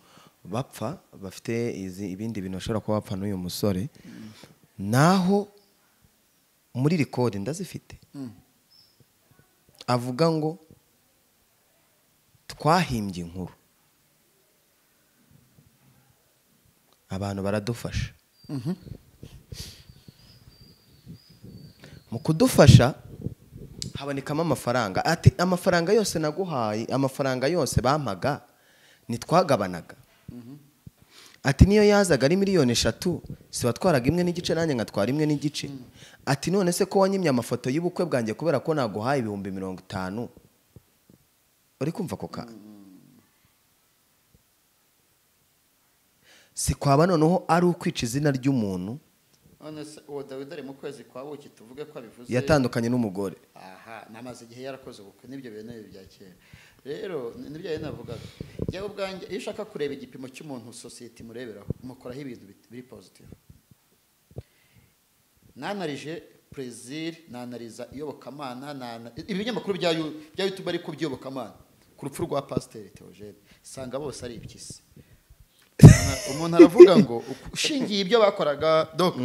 bapfa, bafite ibindi bintu bashobora kuba bapfa n'uyu musore. Naho muri record ndazifite, avuga ngo twahimbye inkuru, abantu baradufasha. Mu kudufasha habonekamo amafaranga. Ati amafaranga yose naguhaye, amafaranga yose bampaga nitwagabanaga. Ati niyo yazaga ari miliyoni 3, si watwaraga 1.5 nanjye ngatwara 1.5. Ati none se ko wanyimye amafoto y'ubukwe bwanjye kubera ko naguhaye 50,000? Uri kumva ko ka si kwaba noneho ari ukwica izina ry'umuntu? None se uwo Dawidi ari mu kwezi kwa buki, tuvuge ko abivuze yatandukanye n'umugore. Aha, namaze igihe yarakoze ubukwe, nibyo bintu bya kera. Rero nibyo yari navugaga. Njyewe ubwanjye iyo ushaka kureba igipimo cy'umuntu society mureberaho, umukoraho ibintu biri positive. Nanarije Plaisir, nanariza iyobokamana, ibinyamakuru bya YouTube ariko by'iyobokamana ku rupfu rwa Pastor Theogene, sanga bose ari impyisi. Umuntu aravuga ngo ushingiye ibyo bakoraga, donc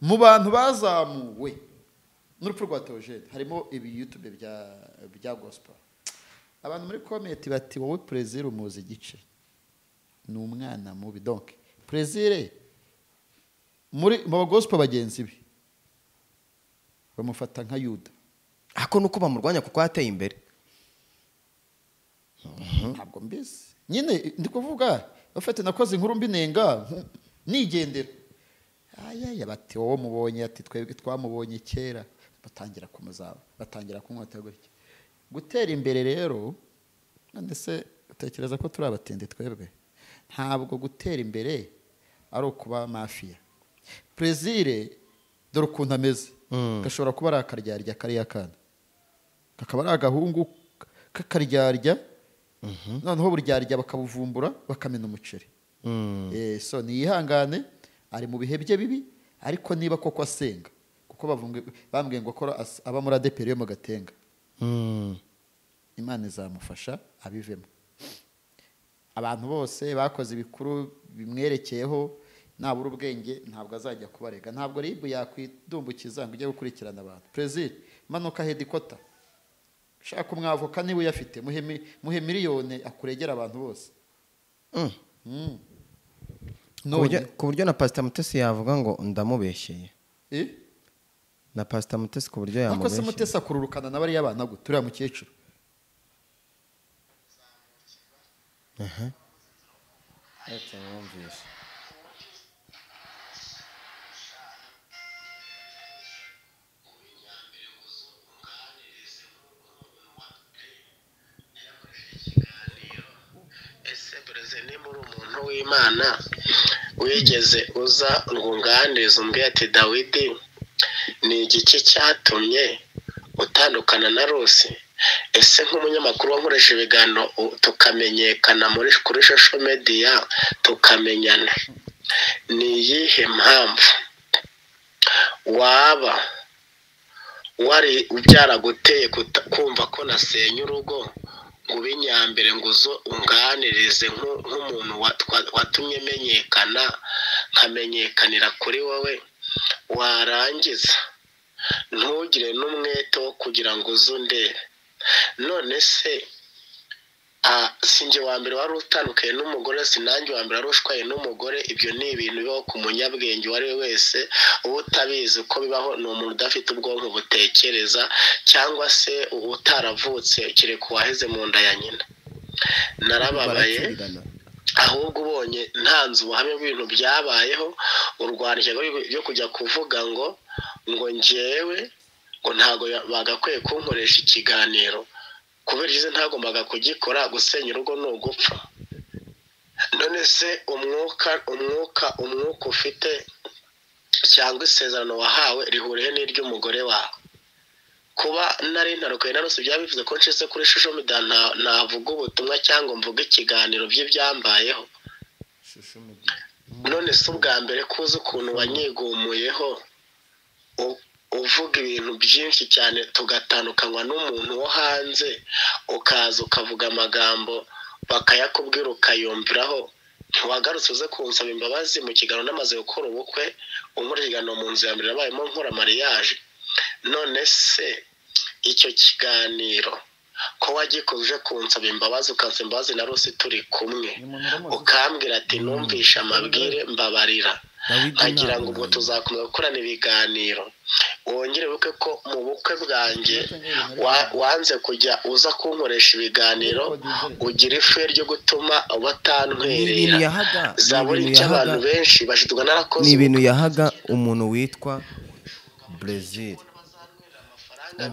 mu bantu bazamuwe n'urupfu rwa Theogene harimo ibi YouTube bya gospel. Abantu muri comment bati wowe Plaisir umuzi igice, ni umwana mubi. Donc Plaisir muri mu gospel bagenzi be bamufata nka Yuda, ako nuko bamurwanya kuko yateye imbere. Ntabwo mbizi nyine, ndi kuvuga ufite nakoze inkuru mbinenga nigendera. Ayaya bati wowe mubonye, ati twebwe twamubonye kera, batangira kumuzaba, batangira kumwota gutya. Gutera imbere rero, none se utekereza ko turi abatindi twebwe? Ntabwo gutera imbere ari ukuba mafia. Plaisir dore ukuntu ameze, gashobora kuba ari akaryarya kariya kana, kakaba ari agahungu kakaryarya, noneho buryarya bakabuvumbura bakamena umuceri. So niyihangane, ari mu bihe bye bibi, ariko niba koko asenga, kuko bambwiye ngo akora aba muri ADEPR yo mu Gatenga, Imana izamufasha abivemo. Abantu bose bakoze ibikuru bimwerekeyeho, nabura ubwenge ntabwo azajya kubarega, ntabwo RIB yakwidumbukiza ngo ujye gukurikirana abantu. Plaisir manuka hedikota, shaka umwavoka niba uyafite, muhe miliyoni akuregera abantu bose. Ku buryo na Pastor Mutesi yavuga ngo ndamubeshyeye. Na Pastor Mutesi ku buryo yamubeshyeye. Ako se Mutesi akururukana na bariya bana gute uriya mukecuru? Ese nimba uri umuntu w'Imana wigeze uza ngo unganirize umbwire ati Dawidi ni igiki cyatumye utandukana na Rusi? Ese nk'umunyamakuru wankoresha ibiganiro tukamenyekana muri kuri social media tukamenyana, ni iyihe mpamvu waba wari byaraguteye kumva ko nasenya urugo ngo ube inyambere ngo uzo unganirize nk'umuntu watumye menyekana nkamenyekanira kuri wowe, warangiza ntugire n'umwete wo kugira ngo uze undebe? None se sinjye wa mbere wari utandukanye n'umugore, sinanjye wa mbere wari ushwaye n'umugore. Ibyo ni ibintu bibaho ku munyabwenge uwo ari we wese. Uba utabizi uko bibaho ni umuntu udafite ubwonko butekereza, cyangwa se utaravutse kereka uwaheze mu nda ya nyina. Narababaye ahubwo ubonye ntanze ubuhamya bw'ibintu byabayeho, urwandiko ryo kujya kuvuga ngo njyewe ngo ntago bagakwiye kunkoresha ikiganiro kubera izo ntagombaga kugikora. Gusenya urugo ni ugupfa. None se umwuka ufite cyangwa isezerano wahawe rihuriye n'iry'umugore wawe? Kuba nari ntarukaye na Rusi byaba bivuze ko nshyize kuri social media navuga ubutumwa cyangwa mvuga ikiganiro by'ibyambayeho? None se ubwa mbere kuzi ukuntu wanyigumuyeho uvuga ibintu byinshi cyane tugatandukanywa n'umuntu wo hanze, ukaza ukavuga amagambo bakayakubwira ukayumviraho, ntiwagarutse uze kunsaba imbabazi mu kiganiro namaze gukora ubukwe, unkora ikiganiro mu nzu ya mbere nabayemo nkora mariage. None se icyo kiganiro ko wagikoze kunsaba imbabazi, ukansaba imbabazi na Rusi turi kumwe, ukambwira ati numvishe amabwire mbabarira, nkagira ngo ubwo tuzakomeza gukorana ibiganiro, wongere wibuke ko mu bukwe bwanjye wanze kujya uza kunkoresha ibiganiro, ugira ifu ryo gutuma batantwerera. Zaburi cy'abantu benshi bashidwa narakoze. Ni ibintu yahaga umuntu witwa Brazil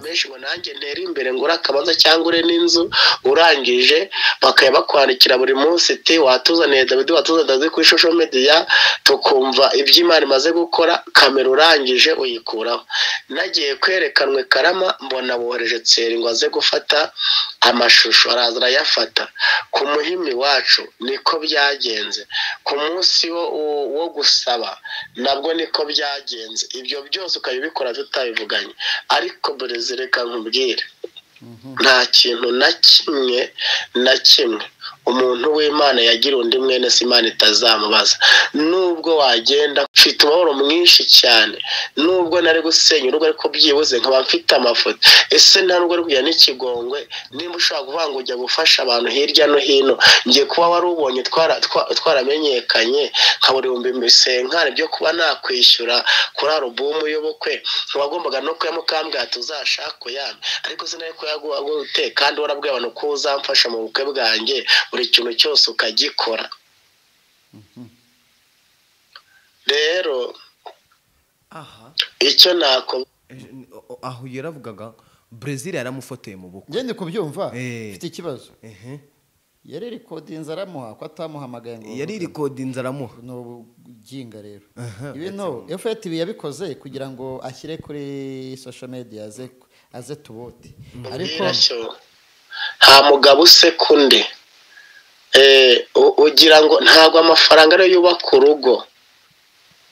menshi ngo nanjye ntere imbere ngo urakabanza cyangwa ure n'inzu, urangije bakaba bakwandikira buri munsi ati watuzaniye Dawidi, watuzaniye Dawidi kuri social media, tukumva iby'Imana imaze gukora, kamera urangije uyikuraho. Nagiye kwerekanwe Karama mbona bohereje Tseri ngo aze gufata amashusho, araza arayafata. Ku muhimi wacu niko byagenze, ku munsi wo gusaba nabwo niko byagenze. Ibyo byose ukabikora tutabivuganye. Ariko reka nkubwire, nta kintu na kimwe na kimwe umuntu w'Imana yagira undi mwene se Imana itazamubaza. Nubwo wagenda mfite umubabaro mwinshi cyane, nubwo nari gusenya urugo ariko byibuze nkaba mfite amafoto. Ese nta nubwo ari kujya n'ikigongwe? Nimba ushobora kuvuga ngo ujya gufasha abantu hirya no hino, ngiye kuba wari ubonye twaramenyekanye nkabura 5000 byo kuba nakwishyura kuri alubumu y'ubukwe, ntiwagombaga no kuyamukambwira tuzashaka uyampe, ariko sinari kuyaguha gute kandi warabwiye abantu ko uzamfasha mu bukwe bwanjye buri kintu cyose ukagikora. Rero icyo nako aho yaravugaga Brazil yaramufotoye mu bukwe. Ngende kubyumva mfite ikibazo. Yari rikodinze aramuha ko atamuhamagaye ngo yari rikodinze aramuha no ginga. Rero ibintu effect ibi yabikoze kugira ngo ashyire kuri social media aze tubote. Ariko nta mugabo usekunde ugira ngo ntabwo amafaranga ariyo yubaka urugo,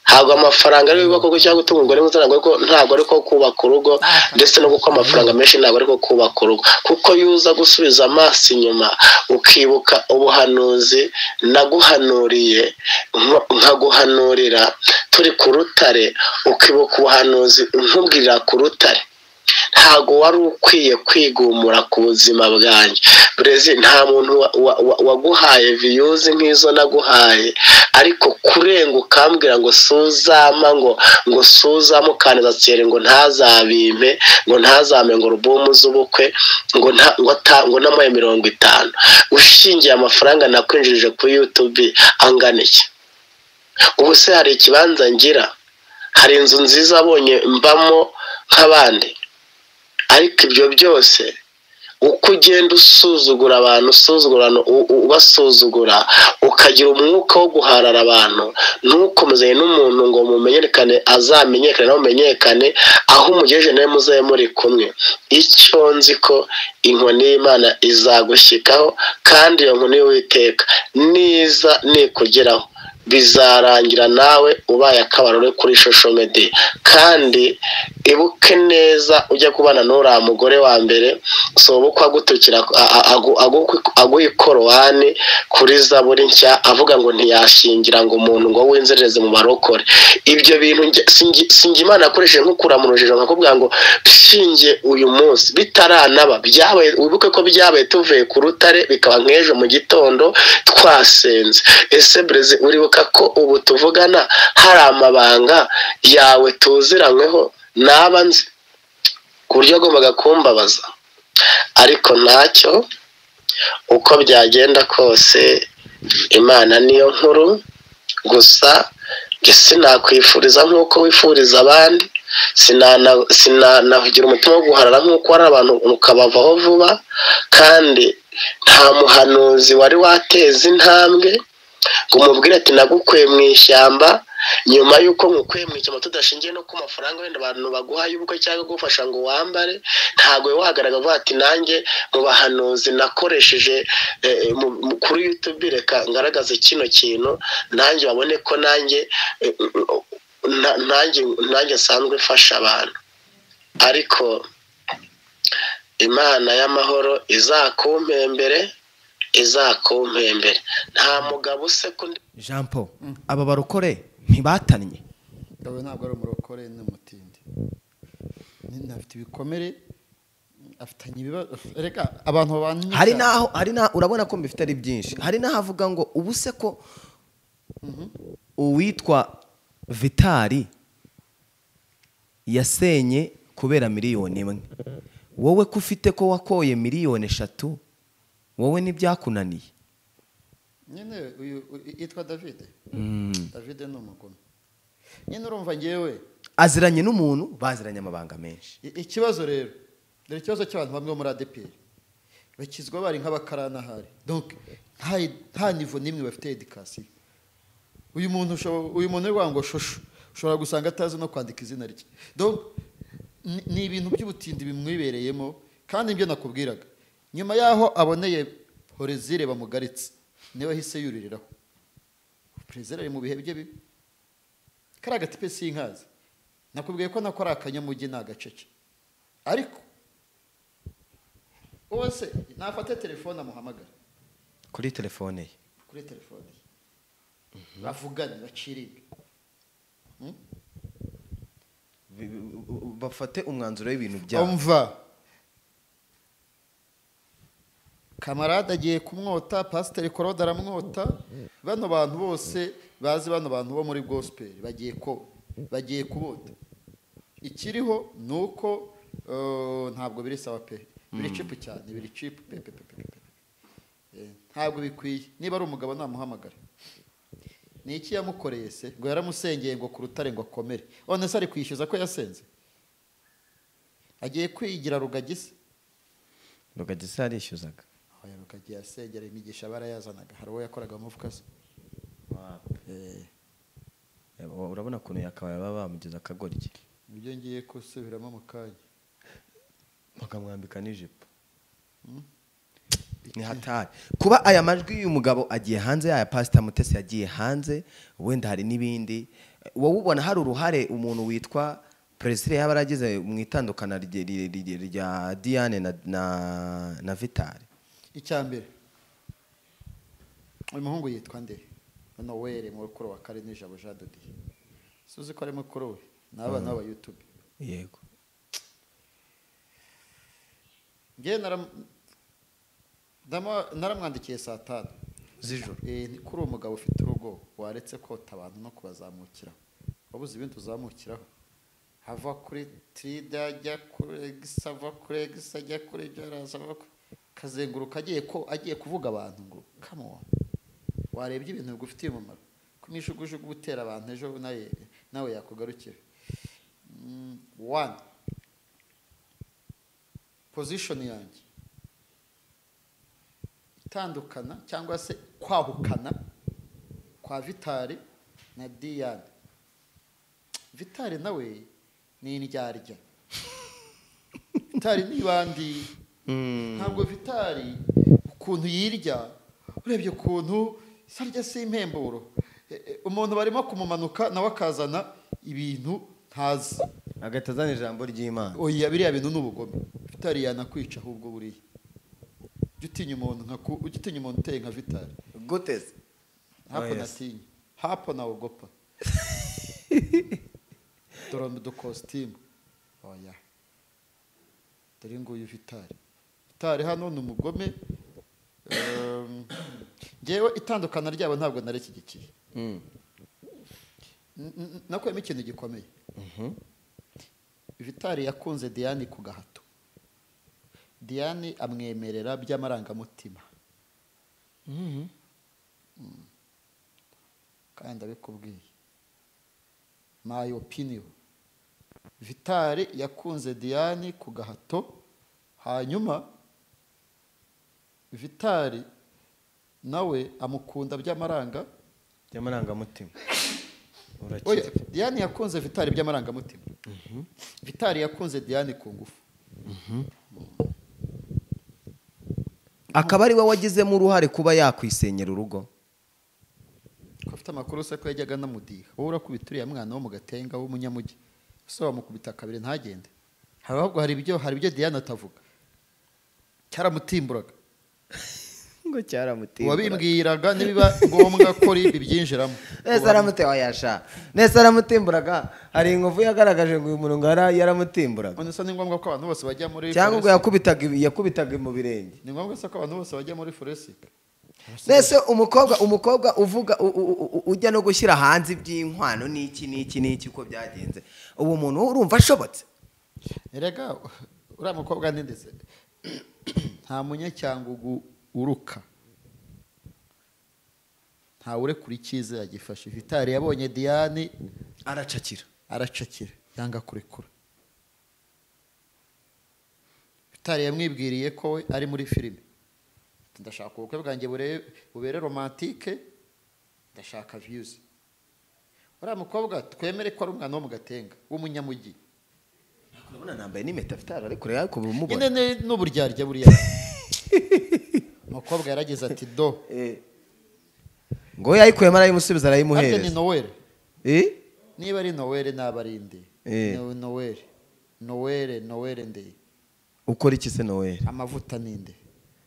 ntabwo amafaranga ariyo yubaka urugo cyangwa gutunga umugore mwiza, ntabwo ariko kubaka urugo, ndetse no gukora amafaranga menshi ntabwo ariko kubaka urugo. Kuko yuza gusubiza amaso inyuma ukibuka ubuhanuzi naguhanuriye, nkaguhanurira turi ku rutare, ukibuka ubuhanuzi nkubwirira ku rutare, ntago wari ukwiye kwigumura ku buzima bwanjye. Brezi, nta muntu waguhaye views nk'izo naguhaye, ariko kurenga ukambwira ngo suzama ngo suzama ukaneza tsere ngo ntazabimpe, ngo ntazame ngo rubumu z'ubukwe, ngo ngo namaye 50, ushingiye amafaranga nakwinjirije kuri YouTube angana iki? Ubu se hari ikibanza ngira, hari inzu nziza abonye mbamo nk'abandi? Ariko ibyo byose uko ugenda usuzugura abantu, usuzugura ubasuzugura, ukagira umwuka wo guharara abantu, ntukomeze n'umuntu ngo mumenyekane, azamenyekane nawe umenyekane, aho umugejeje nawe muzabe muri kumwe. Icyo nzi ko inkoni y'Imana izagushyikaho, kandi iyo nkoni y'Uwiteka niza nikugeraho bizarangira nawe ubaye akabarore kuri social media. Kandi ibuke neza ujya kubana n'uriya mugore wa mbere, soba uko agutukira aguha ikorowani kuri zaburi nshya, avuga ngo ntiyashingira ngo umuntu ngo winzerereze mu barokore. Ibyo bintu sinjye Imana yakoresheje nk'ukura mu rujijo, nkakubwira ngo shinge uyu munsi bitaranaba byabaye. Wibuke ko byabaye tuvuye ku rutare, bikaba nk'ejo mu gitondo twasenze. Ese Breze, uribuka ko ubu tuvugana hari amabanga yawe tuziranyweho naba nzi ku buryo agombaga kumbabaza? Ariko ntacyo, uko byagenda kose Imana niyo nkuru. Gusa njye sinakwifuriza nk'uko wifuriza abandi, sinanagira umutima wo guharara nk'uko hari abantu ukabavaho vuba. Kandi nta muhanuzi wari wateza intambwe ngo umubwire ati nagukuye mu ishyamba, nyuma y'uko nkukuye mu ishyamba tudashingiye no ku mafaranga wenda abantu baguha y'ubukwe cyangwa gufasha ngo wambare, ntabwo wahagarara avuga ati nanjye mu bahanuzi nakoresheje kuri YouTube reka ngaragaze kino kintu, nanjye babone ko nanjye nanjye nsanzwe mfasha abantu. Ariko Imana y'amahoro izakumpembere, izakumpembere. Nta mugabo useka undi. Jean Paul, aba barokore ntibatannye. Abo ntabwo ari umurokore, ni umutindi, afite ibikomere, afitanye ibibazo. Reka abantu babanye hari naho hari na urabona ko mbifite ari byinshi. Hari naho avuga ngo ubu se ko uwitwa Vitali yasenye kubera miliyoni 1, wowe ko ufite ko wakoye miliyoni 3, wowe ntibyakunaniye? Nyine uyu yitwa David. David ni umugome nyine, urumva ngewe aziranye n'umuntu baziranye amabanga menshi. Ikibazo rero, dore ikibazo cy'abantu bamwe bo muri ADEPR bakizwa bari nk'abakaranahari, donc nta niveau n'imwe bafite education. Uyu muntu ushobora, uyu muntu ngo shosho ushobora gusanga atazi no kwandika izina rye. Donc ni ibintu by'ubutindi bimwibereyemo. Kandi ibyo nakubwiraga, nyuma yaho aboneye Horezire bamugaritse, niwe ahise yuririraho. Perezida ari mu bihe bye bibi. Kariya gatipe sinkazi, nakubwiye ko nako ari akanyamujyi, ni agacece. Ariko wowe se nafate telefone amuhamagara kuri telefone ye, kuri telefone ye bavugane, baciribwe, bafate umwanzuro w'ibintu byabo. Umva, kamarade agiye kumwota, pasiteri Korode aramwota, bano bantu bose bazi, bano bantu bo muri gospel bagiye kubota. Ikiriho ni uko ntabwo biri sawa pe, biri cheap cyane, biri cheap pe pe pe pe pe. Ntabwo bikwiye. Niba ari umugabo namuhamagara. Ni iki yamukoreye se? Ngo yaramusengeye ngo ku rutare ngo akomere. None se ari kwishyuza ko yasenze? Agiye kwigira Rugagi se? Rugagi se yarishyuzaga? Oya, Rugagi yasengera imigisha barayazanaga. Hari uwo yakoraga mu mufuka se? Urabona ukuntu yakabaye baba bamugize akagoryi. Nibyo ngiye gusubiramo mu kanya. Bakamwambika n'ijipo. Ni hatari kuba aya majwi y'uyu mugabo agiye hanze, aya Pastor Mutesi yagiye hanze, wenda hari n'ibindi. Wowe ubona hari uruhare umuntu witwa Perezida yaba yaragize mu itandukana rya Diane na Vitali? Icya mbere, uyu muhungu yitwa nde? Noel mukuru wa Kare Nijabo Jean de Dieu. Suzi ko ari mukuru we n'abana b'aba YouTube. Yego. Ngewe naramwandikiye saa 5 z'ijoro. Kuri uwo mugabo ufite urugo, waretse kota abantu no kubazamukiraho, wabuze ibindi uzamukiraho? Hava kuri Trida ajya kuri Egisa, ava kuri Egisa ajya kuri Jaraza, ava kazenguruka agiye kuvuga abantu ngo come on. Warebye ibintu bigufitiye umumaro, kumishugujugu gutera abantu, ejo nawe yakugarukira. One position yanjye, itandukana cyangwa se kwahukana Kwa Vitali na Diane. Vitali nawe ni indyarya. Vitali n'ibandi. Ntabwo Vitali ukuntu yirya, urebye ukuntu sarya si impemburo. Umuntu barimo kumumanuka nawe akazana ibintu ntazi. Agahita azana ijambo ry'Imana. Oya, biriya bintu ni ubugome. Vitali yanakwica ahubwo buriya. Ujya utinya umuntu nka ujya utinya umuntu uteye nka Vitali. Guteze. Hapo natinya. Hapo naogopa. Dore do costume. Oya. Dore nguyu Vitali. Vitali hano ni umugome. Ngewe itandukana ryabo ntabwo narishyigikiye. Nakuyemo ikintu gikomeye. Vitali yakunze Diane ku gahato. Diane amwemerera by'amarangamutima. Kandi ndabikubwiye. My opinion. Vitali yakunze Diane ku gahato, hanyuma Vitali nawe amukunda by'amarangamutima. Oya, Diane yakunze Vitali by'amarangamutima. Vitali yakunze Diane ku ngufu. Akaba ari we wagizemo uruhare kuba yakwisenyera urugo. Ko afite amakuru se ko yajyaga namudiha. Wowe urakubita uriya mwana wo mu Gatenga w'umunyamujyi. So bamukubita kabiri ntagende. Ahubwo hari ibyo Diane atavuga. Cyaramutimburaga. Ngo cyaramutimburaga. Wabimbwiraga nibiba ngombwa ko ibi byinjiramo. Nese aramutewa yasha. Nese aramutimburaga. Hari inkovu yagaragaje ngo uyu muntu ngo yaramutimburaga. None se ni ngombwa ko abantu bose bajya muri cyangwa ngo yakubitaga mu birenge. Ni ngombwa se ko abantu bose bajya muri forensic. Nese umukobwa uvuga ujya no gushyira hanze iby'inkwano n'iki n'iki n'iki uko byagenze. Ubu muntu urumva ashobotse. Erega uriya mukobwa ndetse nta munyacyangugu uruka. Nta urekura icyiza yagifashe. Vitali yabonye Diane aracakira yanga kurekura. Vitali yamwibwiriye ko we ari muri filime. Ndashaka ubukwe bwanjye bubere romantique, ndashaka views. Uriya mukobwa twemere ko ari umwana wo mu Gatenga w'umunyamujyi. Urabona nambaye n'impeta Vitali ariko rero ariko bumubona. Nyine n'uburyarya buriya. Umukobwa yarageze ati do. Ngo yayikuyemo arayimusubiza arayimuhereza. Ni Noel. Niba ari Noel naba ari nde? Noel. Noel nde? Ukora iki se Noel? Amavuta ninde?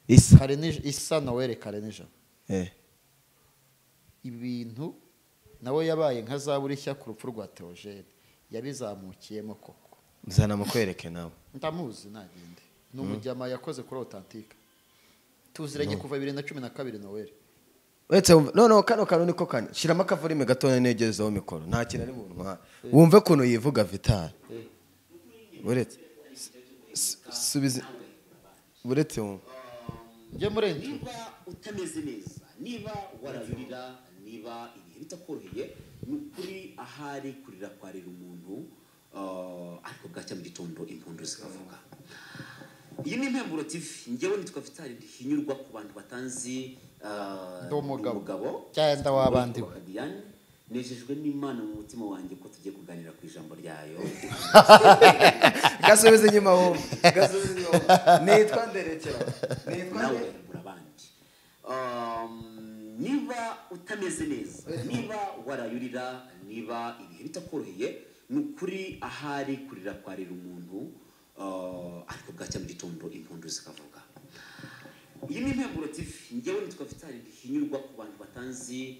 Isa. Isa Noel Karenija. Ibintu nawe yabaye nka zaburishya ku rupfu rwa Theogene. Yabizamukiyemo koko. Nzana mukwereke nawe. Ndamuzi nagende. Ni umujyama yakoze kuri Authentique. Tuziranye kuva 2012 Noel. Uretse no kano kantu niko kanya. Shiramo akavurime gatoya negezeho mikoro. Nta kintu ari buntwara. Wumve kuntu yivuga Vitali. Uretse subize uretse wumve. Njye murenzi. Niba utameze neza, niba warabirira, niba ibihe bitakoroheye, ni ukuri ahari kurira kwarira umuntu, ariko bwacya mu gitondo impundu zikavuga. Iyi ni Impemburo TV. Njyewe nitwa Vitali Ndihinyurwa ku bantu batanzi. Ndi umugabo cyangwa wabandi we. Nejejwe n'Imana mu mutima wanjye ko tugiye kuganira ku ijambo ryayo. Gasubize inyuma wowe. Gasubize inyuma. Nitwa Nderekera. Nitwa nawe burabandi. Niba utameze neza, niba warayurira, niba ibihe bitakoroheye, ni ukuri ahari kurira kwarira umuntu, ariko bwacya mu gitondo impundu zikavuga. Iyi ni Impemburo TV. Njyewe nitwa Vitali Ndihinyurwa ku bantu batanzi.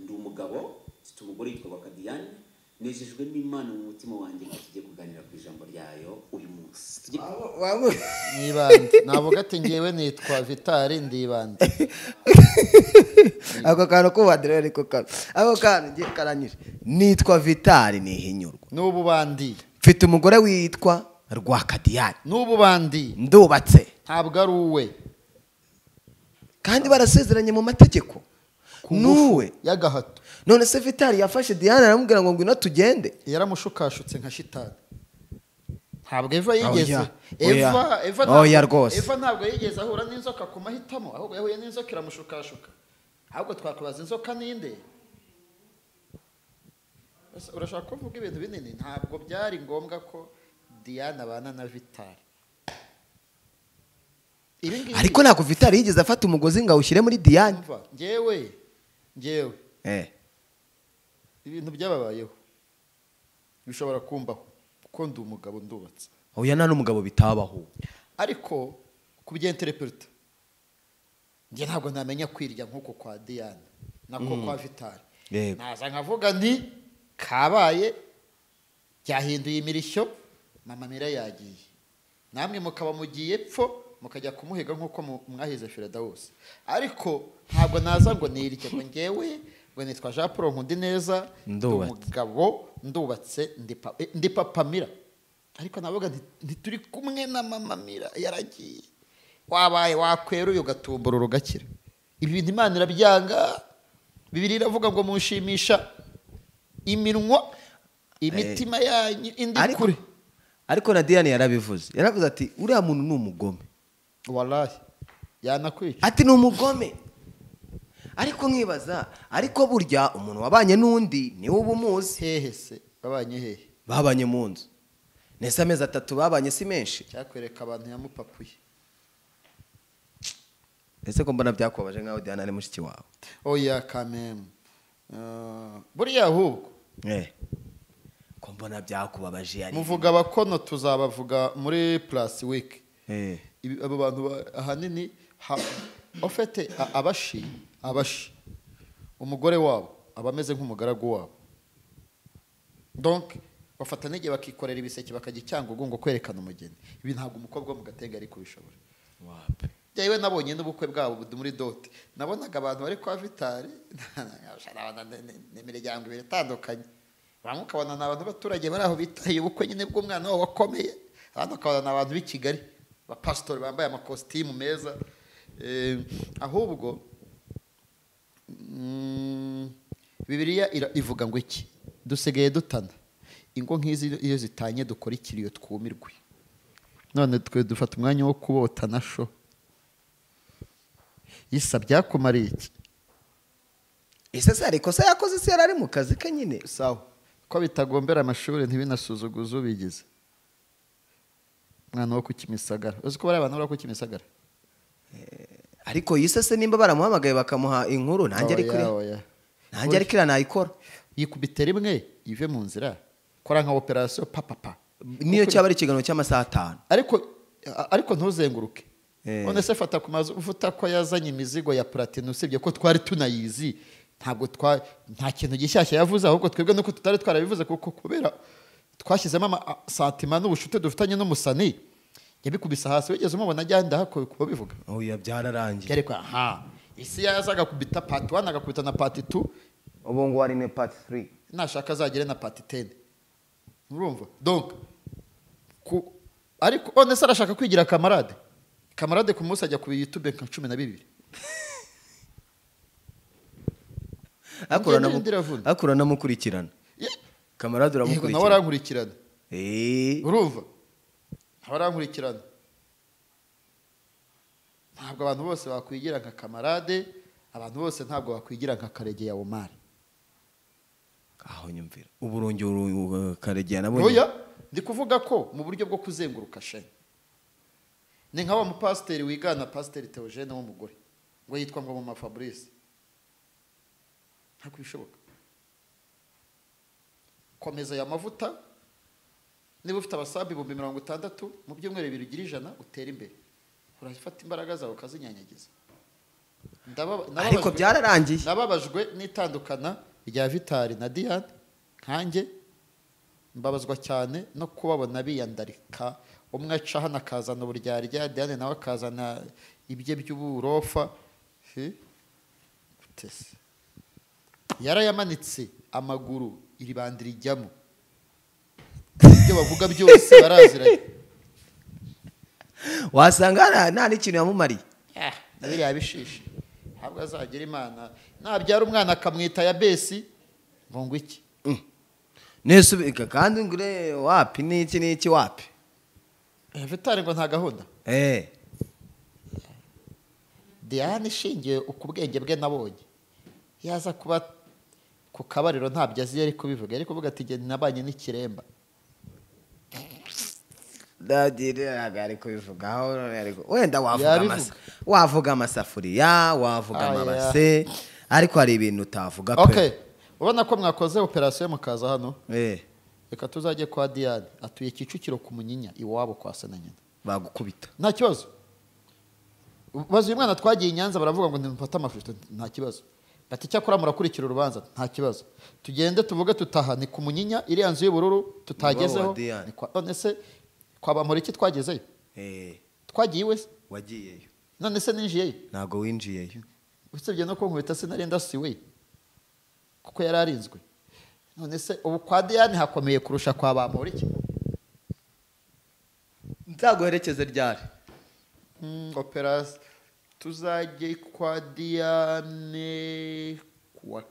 Ndi umugabo, mfite umugore yitwa Bakadiyane. Nejejwe n'Imana mu mutima wanjye ko tugiye kuganira ku ijambo ryayo uyu munsi. Nibande. Navuga ati ngewe nitwa Vitali ndibande. Ako kantu kubadira ariko kantu. Ako kantu ngiye karanyije. Nitwa Vitali Nihinyurwa. N'ubu bandi. Mfite umugore witwa Rwakadiyane. N'ubu bandi. Ndubatse. Ntabwo ari uwe. Kandi barasezeranye mu mategeko. Nuwe yagahato. None se Vitali yafashe Diane aramubwira ngo ngwino tugende. Yaramushukashutse nka shitani. Ntabwo Eva yigeze. Eva ntabwo yigeze ahura n'inzoka ku mahitamo, ahubwo yahuye n'inzoka iramushukashuka. Ahubwo twakubaza inzoka ninde? Urashaka kuvuga ibintu binini? Ntabwo byari ngombwa ko Diane abana na Vital. Ariko ntabwo Vital yigeze afata umugozi ngo awushyire muri Diane. Njyewe ibintu byababayeho bishobora kumbaho kuko ndi umugabo ndubatse. Oya, nta n'umugabo bitabaho. Ariko kubyenterpreta njye ntabwo namenya kwirya nkuko kwa Diane nako kwa Vital. Naza nkavuga nti kabaye byahinduye imirishyo, mama Mira yagiye, namwe mukaba mugiye pfo mukajya kumuhiga nkuko mwahize Firdausi. Ariko ntabwo naza ngo nirye ngo ngewe ngo nitwa Jean Paul Nkundineza umugabo ndubatse ndi papa Mira. Ariko navuga nti turi kumwe na mama Mira yaragiye, wabaye wakweruye ugatumbura rugakira. Ibi bintu Imana irabyanga. Bibiliya iravuga ngo munshimisha iminwa imitima yanyu indi kure. Ariko na Diane yarabivuze, yaravuze ati uriya muntu ni umugome. Wallahi yanakwica, ati ni umugome. Ariko nkibaza, ariko burya umuntu wabanye n'undi niwe uba umuzi. Hehe se babanye hehe? Babanye mu nzu. Nese amezi 3 babanye si menshi. Cyakwereka abantu yamupapuye. Ese ko mbona byakubabaje nkaho Diane ari mushiki wawe? Oya kameme. Buriya ahubwo ko mbona byakubabaje ari muvuga abakono tuzabavuga muri plus week. Abo bantu ahanini ofete abashi umugore wabo abameze nk'umugaragu wabo. Donc bafata nige bakikorera ibiseke bakajya Cyangugu ngo kwerekana umugeni. Ibi ntabwo umukobwa wo mu Gatenga ari kubishobora. Wapi? Yewe nabonye n'ubukwe bwabo muri dote, nabonaga abantu bari kwa Vital n'imiryango ibiri itandukanye. Bamwe ukabona ni abantu b'abaturage bari aho bitahiye ubukwe nyine bw'umwana wabo wakomeye, abandi ukabona ni abantu b'i Kigali abapasitori bambaye amakositimu meza. Ahubwo Bibiliya ivuga ngo iki? Dusigaye dutana ingo nk'izi iyo zitanye dukora ikiriyo twumirwe. None twe dufata umwanya wo kubotana sho. Isa byakumariye iki? Ese se ariko se yakoze se yarari mu kazi ke nyine? Sawa. Ko bitagombera amashuri ntibinasuzuguza ubigize. Mwana wo kukimisagara. Uzi ko bari abantu bari kukimisagara? Ariko yise se nimba baramuhamagaye bakamuha inkuru nanjye ari kuri. Nanjye ari kira nayikora. Yikubite rimwe ive mu nzira. Kora nka operation papa. Niyo cyaba ari ikiganiro cy'amasaha 5. Ariko ntuzenguruke. None se fata ku mazu uvuta ko yazanye imizigo ya platine, usibye ko twari tunayizi ntabwo nta kintu gishyashya yavuze, ahubwo twebwe nuko tutari twarabivuze kuko kubera twashyizemo ama santima n'ubushuti dufitanye n'umusani yabikubise hasi. Wigeze umubona ajyanda hako kuba bivuga? Oya byararangiye. Ariko aha isi yazaga kubita part 1 agakubita na part 2, ubu ngo ari ne part 3, nashaka azagere na part 10. Urumva? Donc ariko one se arashaka kwigira kamarade. Kamarade ku munsi ajya ku YouTube nka 12. Akura namukurikirana. Kamarade uramukurikirana. Nawe arankurikirana. Urumva? Nawe arankurikirana. Ntabwo abantu bose bakwigira nka kamarade, abantu bose ntabwo bakwigira nka Karegeya Omar. Aho nyumvira. Uburongero Karegeya nabonye. Oya, ndi kuvuga ko mu buryo bwo kuzenguruka shanye. Ni nka wa mupasiteri wigana Pasiteri Theogene w'umugore ngo yitwa ngo mama Fabrice. Ntabwo bishoboka. Komeza ya mavuta, niba ufite abasabi 60,000 mu byumweru 2 ugira 100 utera imbere. Urafata imbaraga zawe ukazinyanyagiza. Ariko byararangiye. Nababajwe n'itandukana rya Vital na Diane nkanjye mbabazwa cyane no kubabona biyandarika. Umwe aca hano akazana uburyarya, Diane nawe akazana ibye by'uburofa. Yarayamanitse amaguru iribandira ijyamo. Ibyo bavuga byose baraziranye. Wasanga nta n'ikintu yamumariye. Nabiriya bishishe. Ntabwo azagira Imana. Nabyara umwana akamwita ya Besi ngo iki? Nesubika kandi ngure wapi n'iki n'iki wapi? Vitali ngo nta gahunda. Diane ishingiye ukubwenge bwe nabonye. Yaza kuba ku kabariro ntabyo azi yari kubivuga, yari kuvuga ati jye nabanye n'ikiremba. Ari kubivugaho wenda wavuga amasafuriya, wavuga amabase, ariko hari ibintu utavuga pe. Okay, ubona ko mwakoze operation mukaza hano. Reka tuzajye kwa Diane, atuye Kicukiro ku Munyinya iwabo kwa se na nyina. Bagukubita. Nta kibazo. Bazi uyu mwana twagiye i Nyanza baravuga ngo ntimufate amashusho, nta kibazo. Bati cyakora murakurikira urubanza, nta kibazo. Tugende tuvuge tutaha ni ku Munyinya iriya nzu y'ubururu tutagezeho. Ni kwa none se kwa Bamporiki twagezeyo? Twagiye iwe se? Wagiyeyo. None se ninjiyeyo? Ntago winjiyeyo. Usibye no kunkubita sinari ndasiwe kuko yari arinzwe. None se ubu kwa Diane hakomeye kurusha kwa Bamporiki? Nzaguherekeze ryari? Operation tuzajye kwa Diane kuwa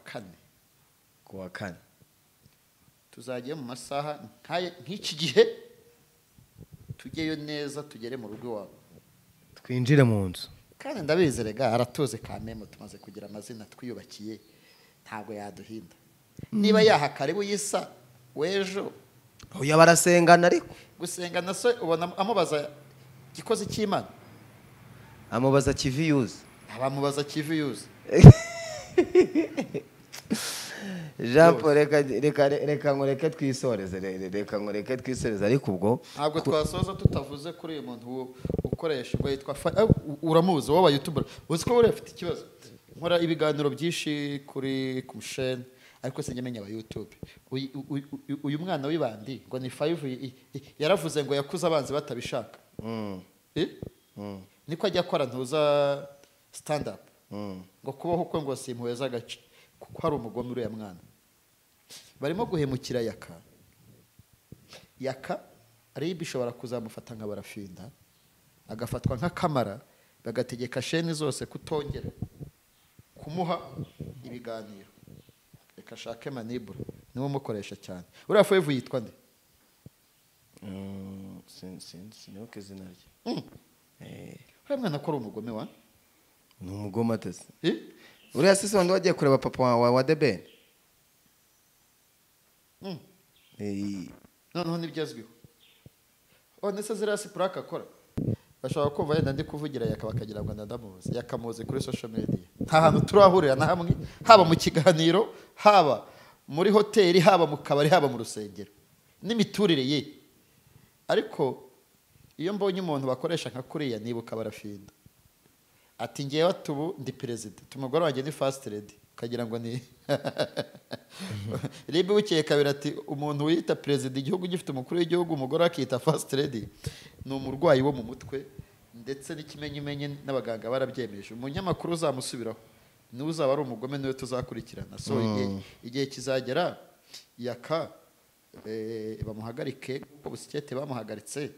kane. Kuwa kane. Tuzajye mu masaha nk'iki gihe, tujyeyo neza tugere mu rugo iwabo. Twinjire mu nzu. Kandi ndabizi rega aratuze kamemo, tumaze kugira amazina twiyubakiye, ntabwo yaduhinda. Niba yaha karibu yisa w'ejo. Oya barasengana ariko. Gusengana se ubona amubaza gikoze cy'Imana? Amubaza kiviyuzi. Abamubaza kiviyuzi. Jean Paul reka ngoreke twisoreze, reka ngoreke twisoreze ariko ubwo ntabwo twasoza tutavuze kuri uyu muntu ukoresha ngo yitwa uramuzi wowe YouTuber, uzi ko uri afite ikibazo. Nkora ibiganiro byinshi kuri Kumshen ariko sinjye menya aba YouTube. Uyu mwana w'ibandi ngo ni 5 yaravuze ngo yakuze abanzi batabishaka. Niko ajya akora ntuza stand up. Ngo kubaho kwe ngo simpuheza agace kuko hari umugome uriya mwana. Barimo guhemukira Yaka. Yaka RIB ishobora kuzamufata nka barafinda, agafatwa nka kamara, bagategeka sheni zose kutongera kumuha ibiganiro. Reka ashake manibura niwe umukoresha cyane. Uriya Forever yitwa nde? Sinibuka izina rye. Uriya mwana ko ari umugome wa? Ni umugome atese. Uriya sisi wandi wagiye kureba papa wa The Ben. Noneho ntibyazwiho. Nese ziriya si purake akora. Bashobora kumva yenda ndi kuvugira Yaka bakagira ngo ndadamuzi. Yakamuzi kuri social media. Nta hantu turahurira na hamwe, haba mu kiganiro, haba muri hoteli, haba mu kabari, haba mu rusengero. N'imiturire ye. Ariko iyo mbonye umuntu bakoresha nka kuriya nibuka barafinda. Ati ngewe atubu ndi president, tumugore wanjye ni first lady, ukagira ngo ni Ribe bukeye kabiri ati umuntu wiyita president igihugu gifite umukuru w'igihugu umugore akita first lady ni umurwayi wo mu mutwe, ndetse n'ikimenyimenye n'abaganga barabyemeje. Umunyamakuru uzamusubiraho niwe uzaba ari umugome, niwe tuzakurikirana. So igihe kizagera Yaka bamuhagarike kuko busikete bamuhagaritse,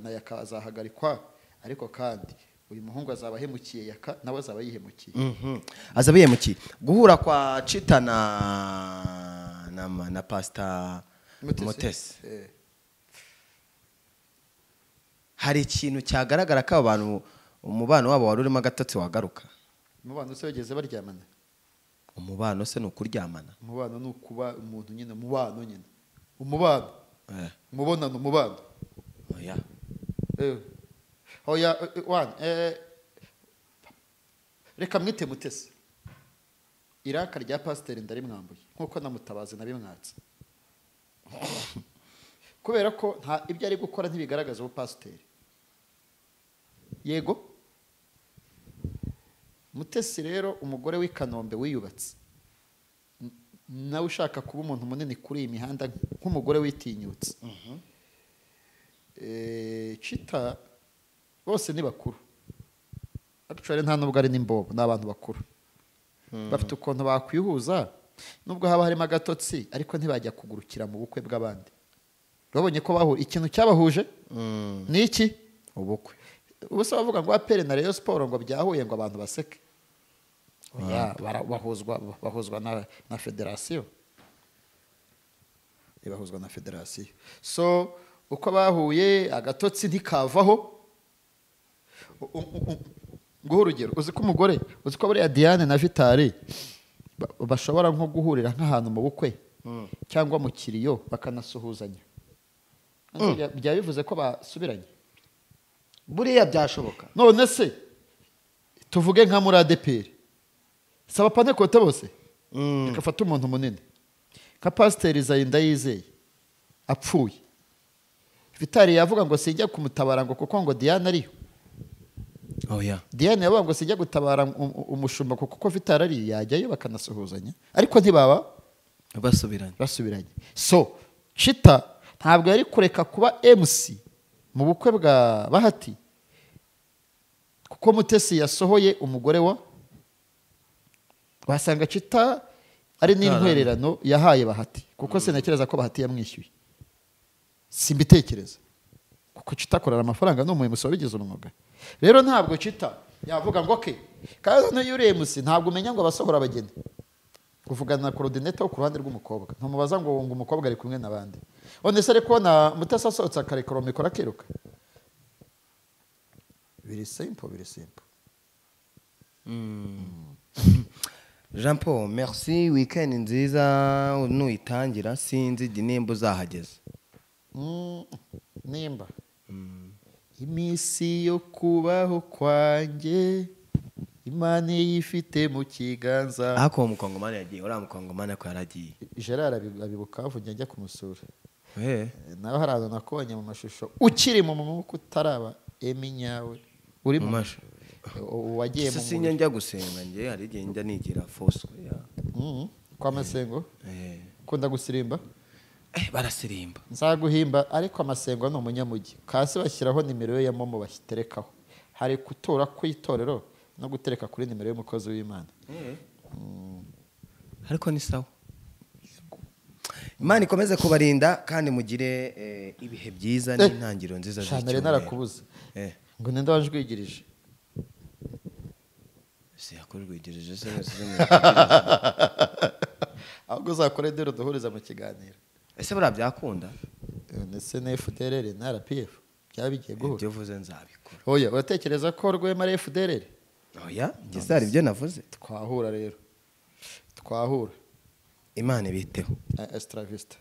na Yaka azahagarikwa, ariko kandi uyu muhungu azaba ahemukiye Yaka nawe azaba yihemukiye. Azaba yihemukiye. Guhura kwa Chita na Pastor Mutesi. Hari ikintu cyagaragara ko abantu umubano wabo wari urimo agatotsi wagaruka. Umubano se bageze baryamana? Umubano se ni ukuryamana. Umubano ni ukuba umuntu nyine, umubano nyine. Umubano. Umubonano, umubano. Oya. Oya, reka mwite Mutesi. Iraka rya pasiteri ndarimwambuye nkuko namutabazi nabimwatse. Kubera ko nta ibyo ari gukora ntibigaragaza ubupasiteri. Yego. Mutesi rero umugore w'i Kanombe wiyubatse, nawe ushaka kuba umuntu munini kuri iyi mihanda nk'umugore witinyutse. Chita bose ni bakuru. Actually nta nubwo ari n'imbobo, ni abantu bakuru. Bafite ukuntu bakwihuza nubwo haba harimo agatotsi, ariko ntibajya kugurukira mu bukwe bw'abandi. Babonye ko bahura ikintu cyabahuje ni iki? Ubukwe. Ubu se bavuga ngo APR na Rayon Sport ngo byahuye ngo abantu baseke. Oya, bahuzwa na federasiyo. Bahuzwa na federasiyo. So uko bahuye agatotsi ntikavaho. Nguhe urugero, uzi ko umugore, uzi ko buriya Diane na Vitali bashobora nko guhurira nk'ahantu mu bukwe cyangwa mu kiriyo bakanasuhuzanya. Byaba bivuze ko basubiranye. Buriya byashoboka. None se tuvuge nka muri ADPR, saba Pantekote bose, reka fate umuntu munini nka Pasiteri Zayinda yizeye apfuye, Vitali yavuga ngo sinjya kumutabara ngo kuko ngo Diane ariyo. Oya. Diane yavuga ngo sinjya gutabara umushumba kuko Vitali ariyo, yajyayo bakanasuhuzanya, ariko ntibaba basubiranye. So Chita ntabwo yari kureka kuba MC mu bukwe bwa Bahati kuko Mutesi yasohoye umugore wa, wasanga Chita ari n'intwererano yahaye Bahati, kuko sintekereza ko Bahati yamwishyuye, simbitekereza, kuko Chita akorera amafaranga ni umuyobozi wabigize umwuga. Rero ntabwo Chita yavuga ngo okay, kandi noneho iyo uri MC ntabwo umenya ngo abasohora abageni, kuvugana na coordinator ku ruhande rw'umukobwa, ntumubaza ngo ngo umukobwa ari kumwe n'abandi. None se ariko na Mutesi asohotse akarekera mikoro akiruka. Biri simple, biri simple. Jean Paul, merci, weekend nziza nuyitangira, sinzi nimba uzahageza. Nimba iminsi yo kubaho kwanjye Imana yifite mu kiganza. Ako mukongomani yagiye, uriya mukongomani ko yaragiye. Gerard abibuka avuye njya kumusura. Nawe hari ahantu nakubonye mu mashusho ukiri mu mwuka utaraba emi nyawe uri mu mashusho wagiye mu sinya njya gusenga nge hari igihe njya nigira fosco ya kwa masengo. Kunda gusirimba? Barasirimba. Nzaguhimba, ariko amasengo ni umunyamugi. Kasi bashyiraho nimero ya momo bashyiterekaho. Hari kutora ku itorero no gutereka kuri nimero y'umukozi w'Imana. Ariko ni sawa. Imana ikomeze kubarinda kandi mugire ibihe byiza n'intangiriro nziza z'icyumweru. Nari narakubuze. Ngo ninde wajwigirije? Se yakorwigirije se wese. Ahubwo uzakore dero duhuriza mu kiganiro. Ese buriya byakunda? Ndetse na FDLR na RPF byaba bigiye guhura. Ibyo uvuze nzabikora. Oya, uratekereza ko Rwema ari FDLR? Oya, njye hari ibyo navuze. Twahura rero. Twahura. Imana ibiteho. Extra vista.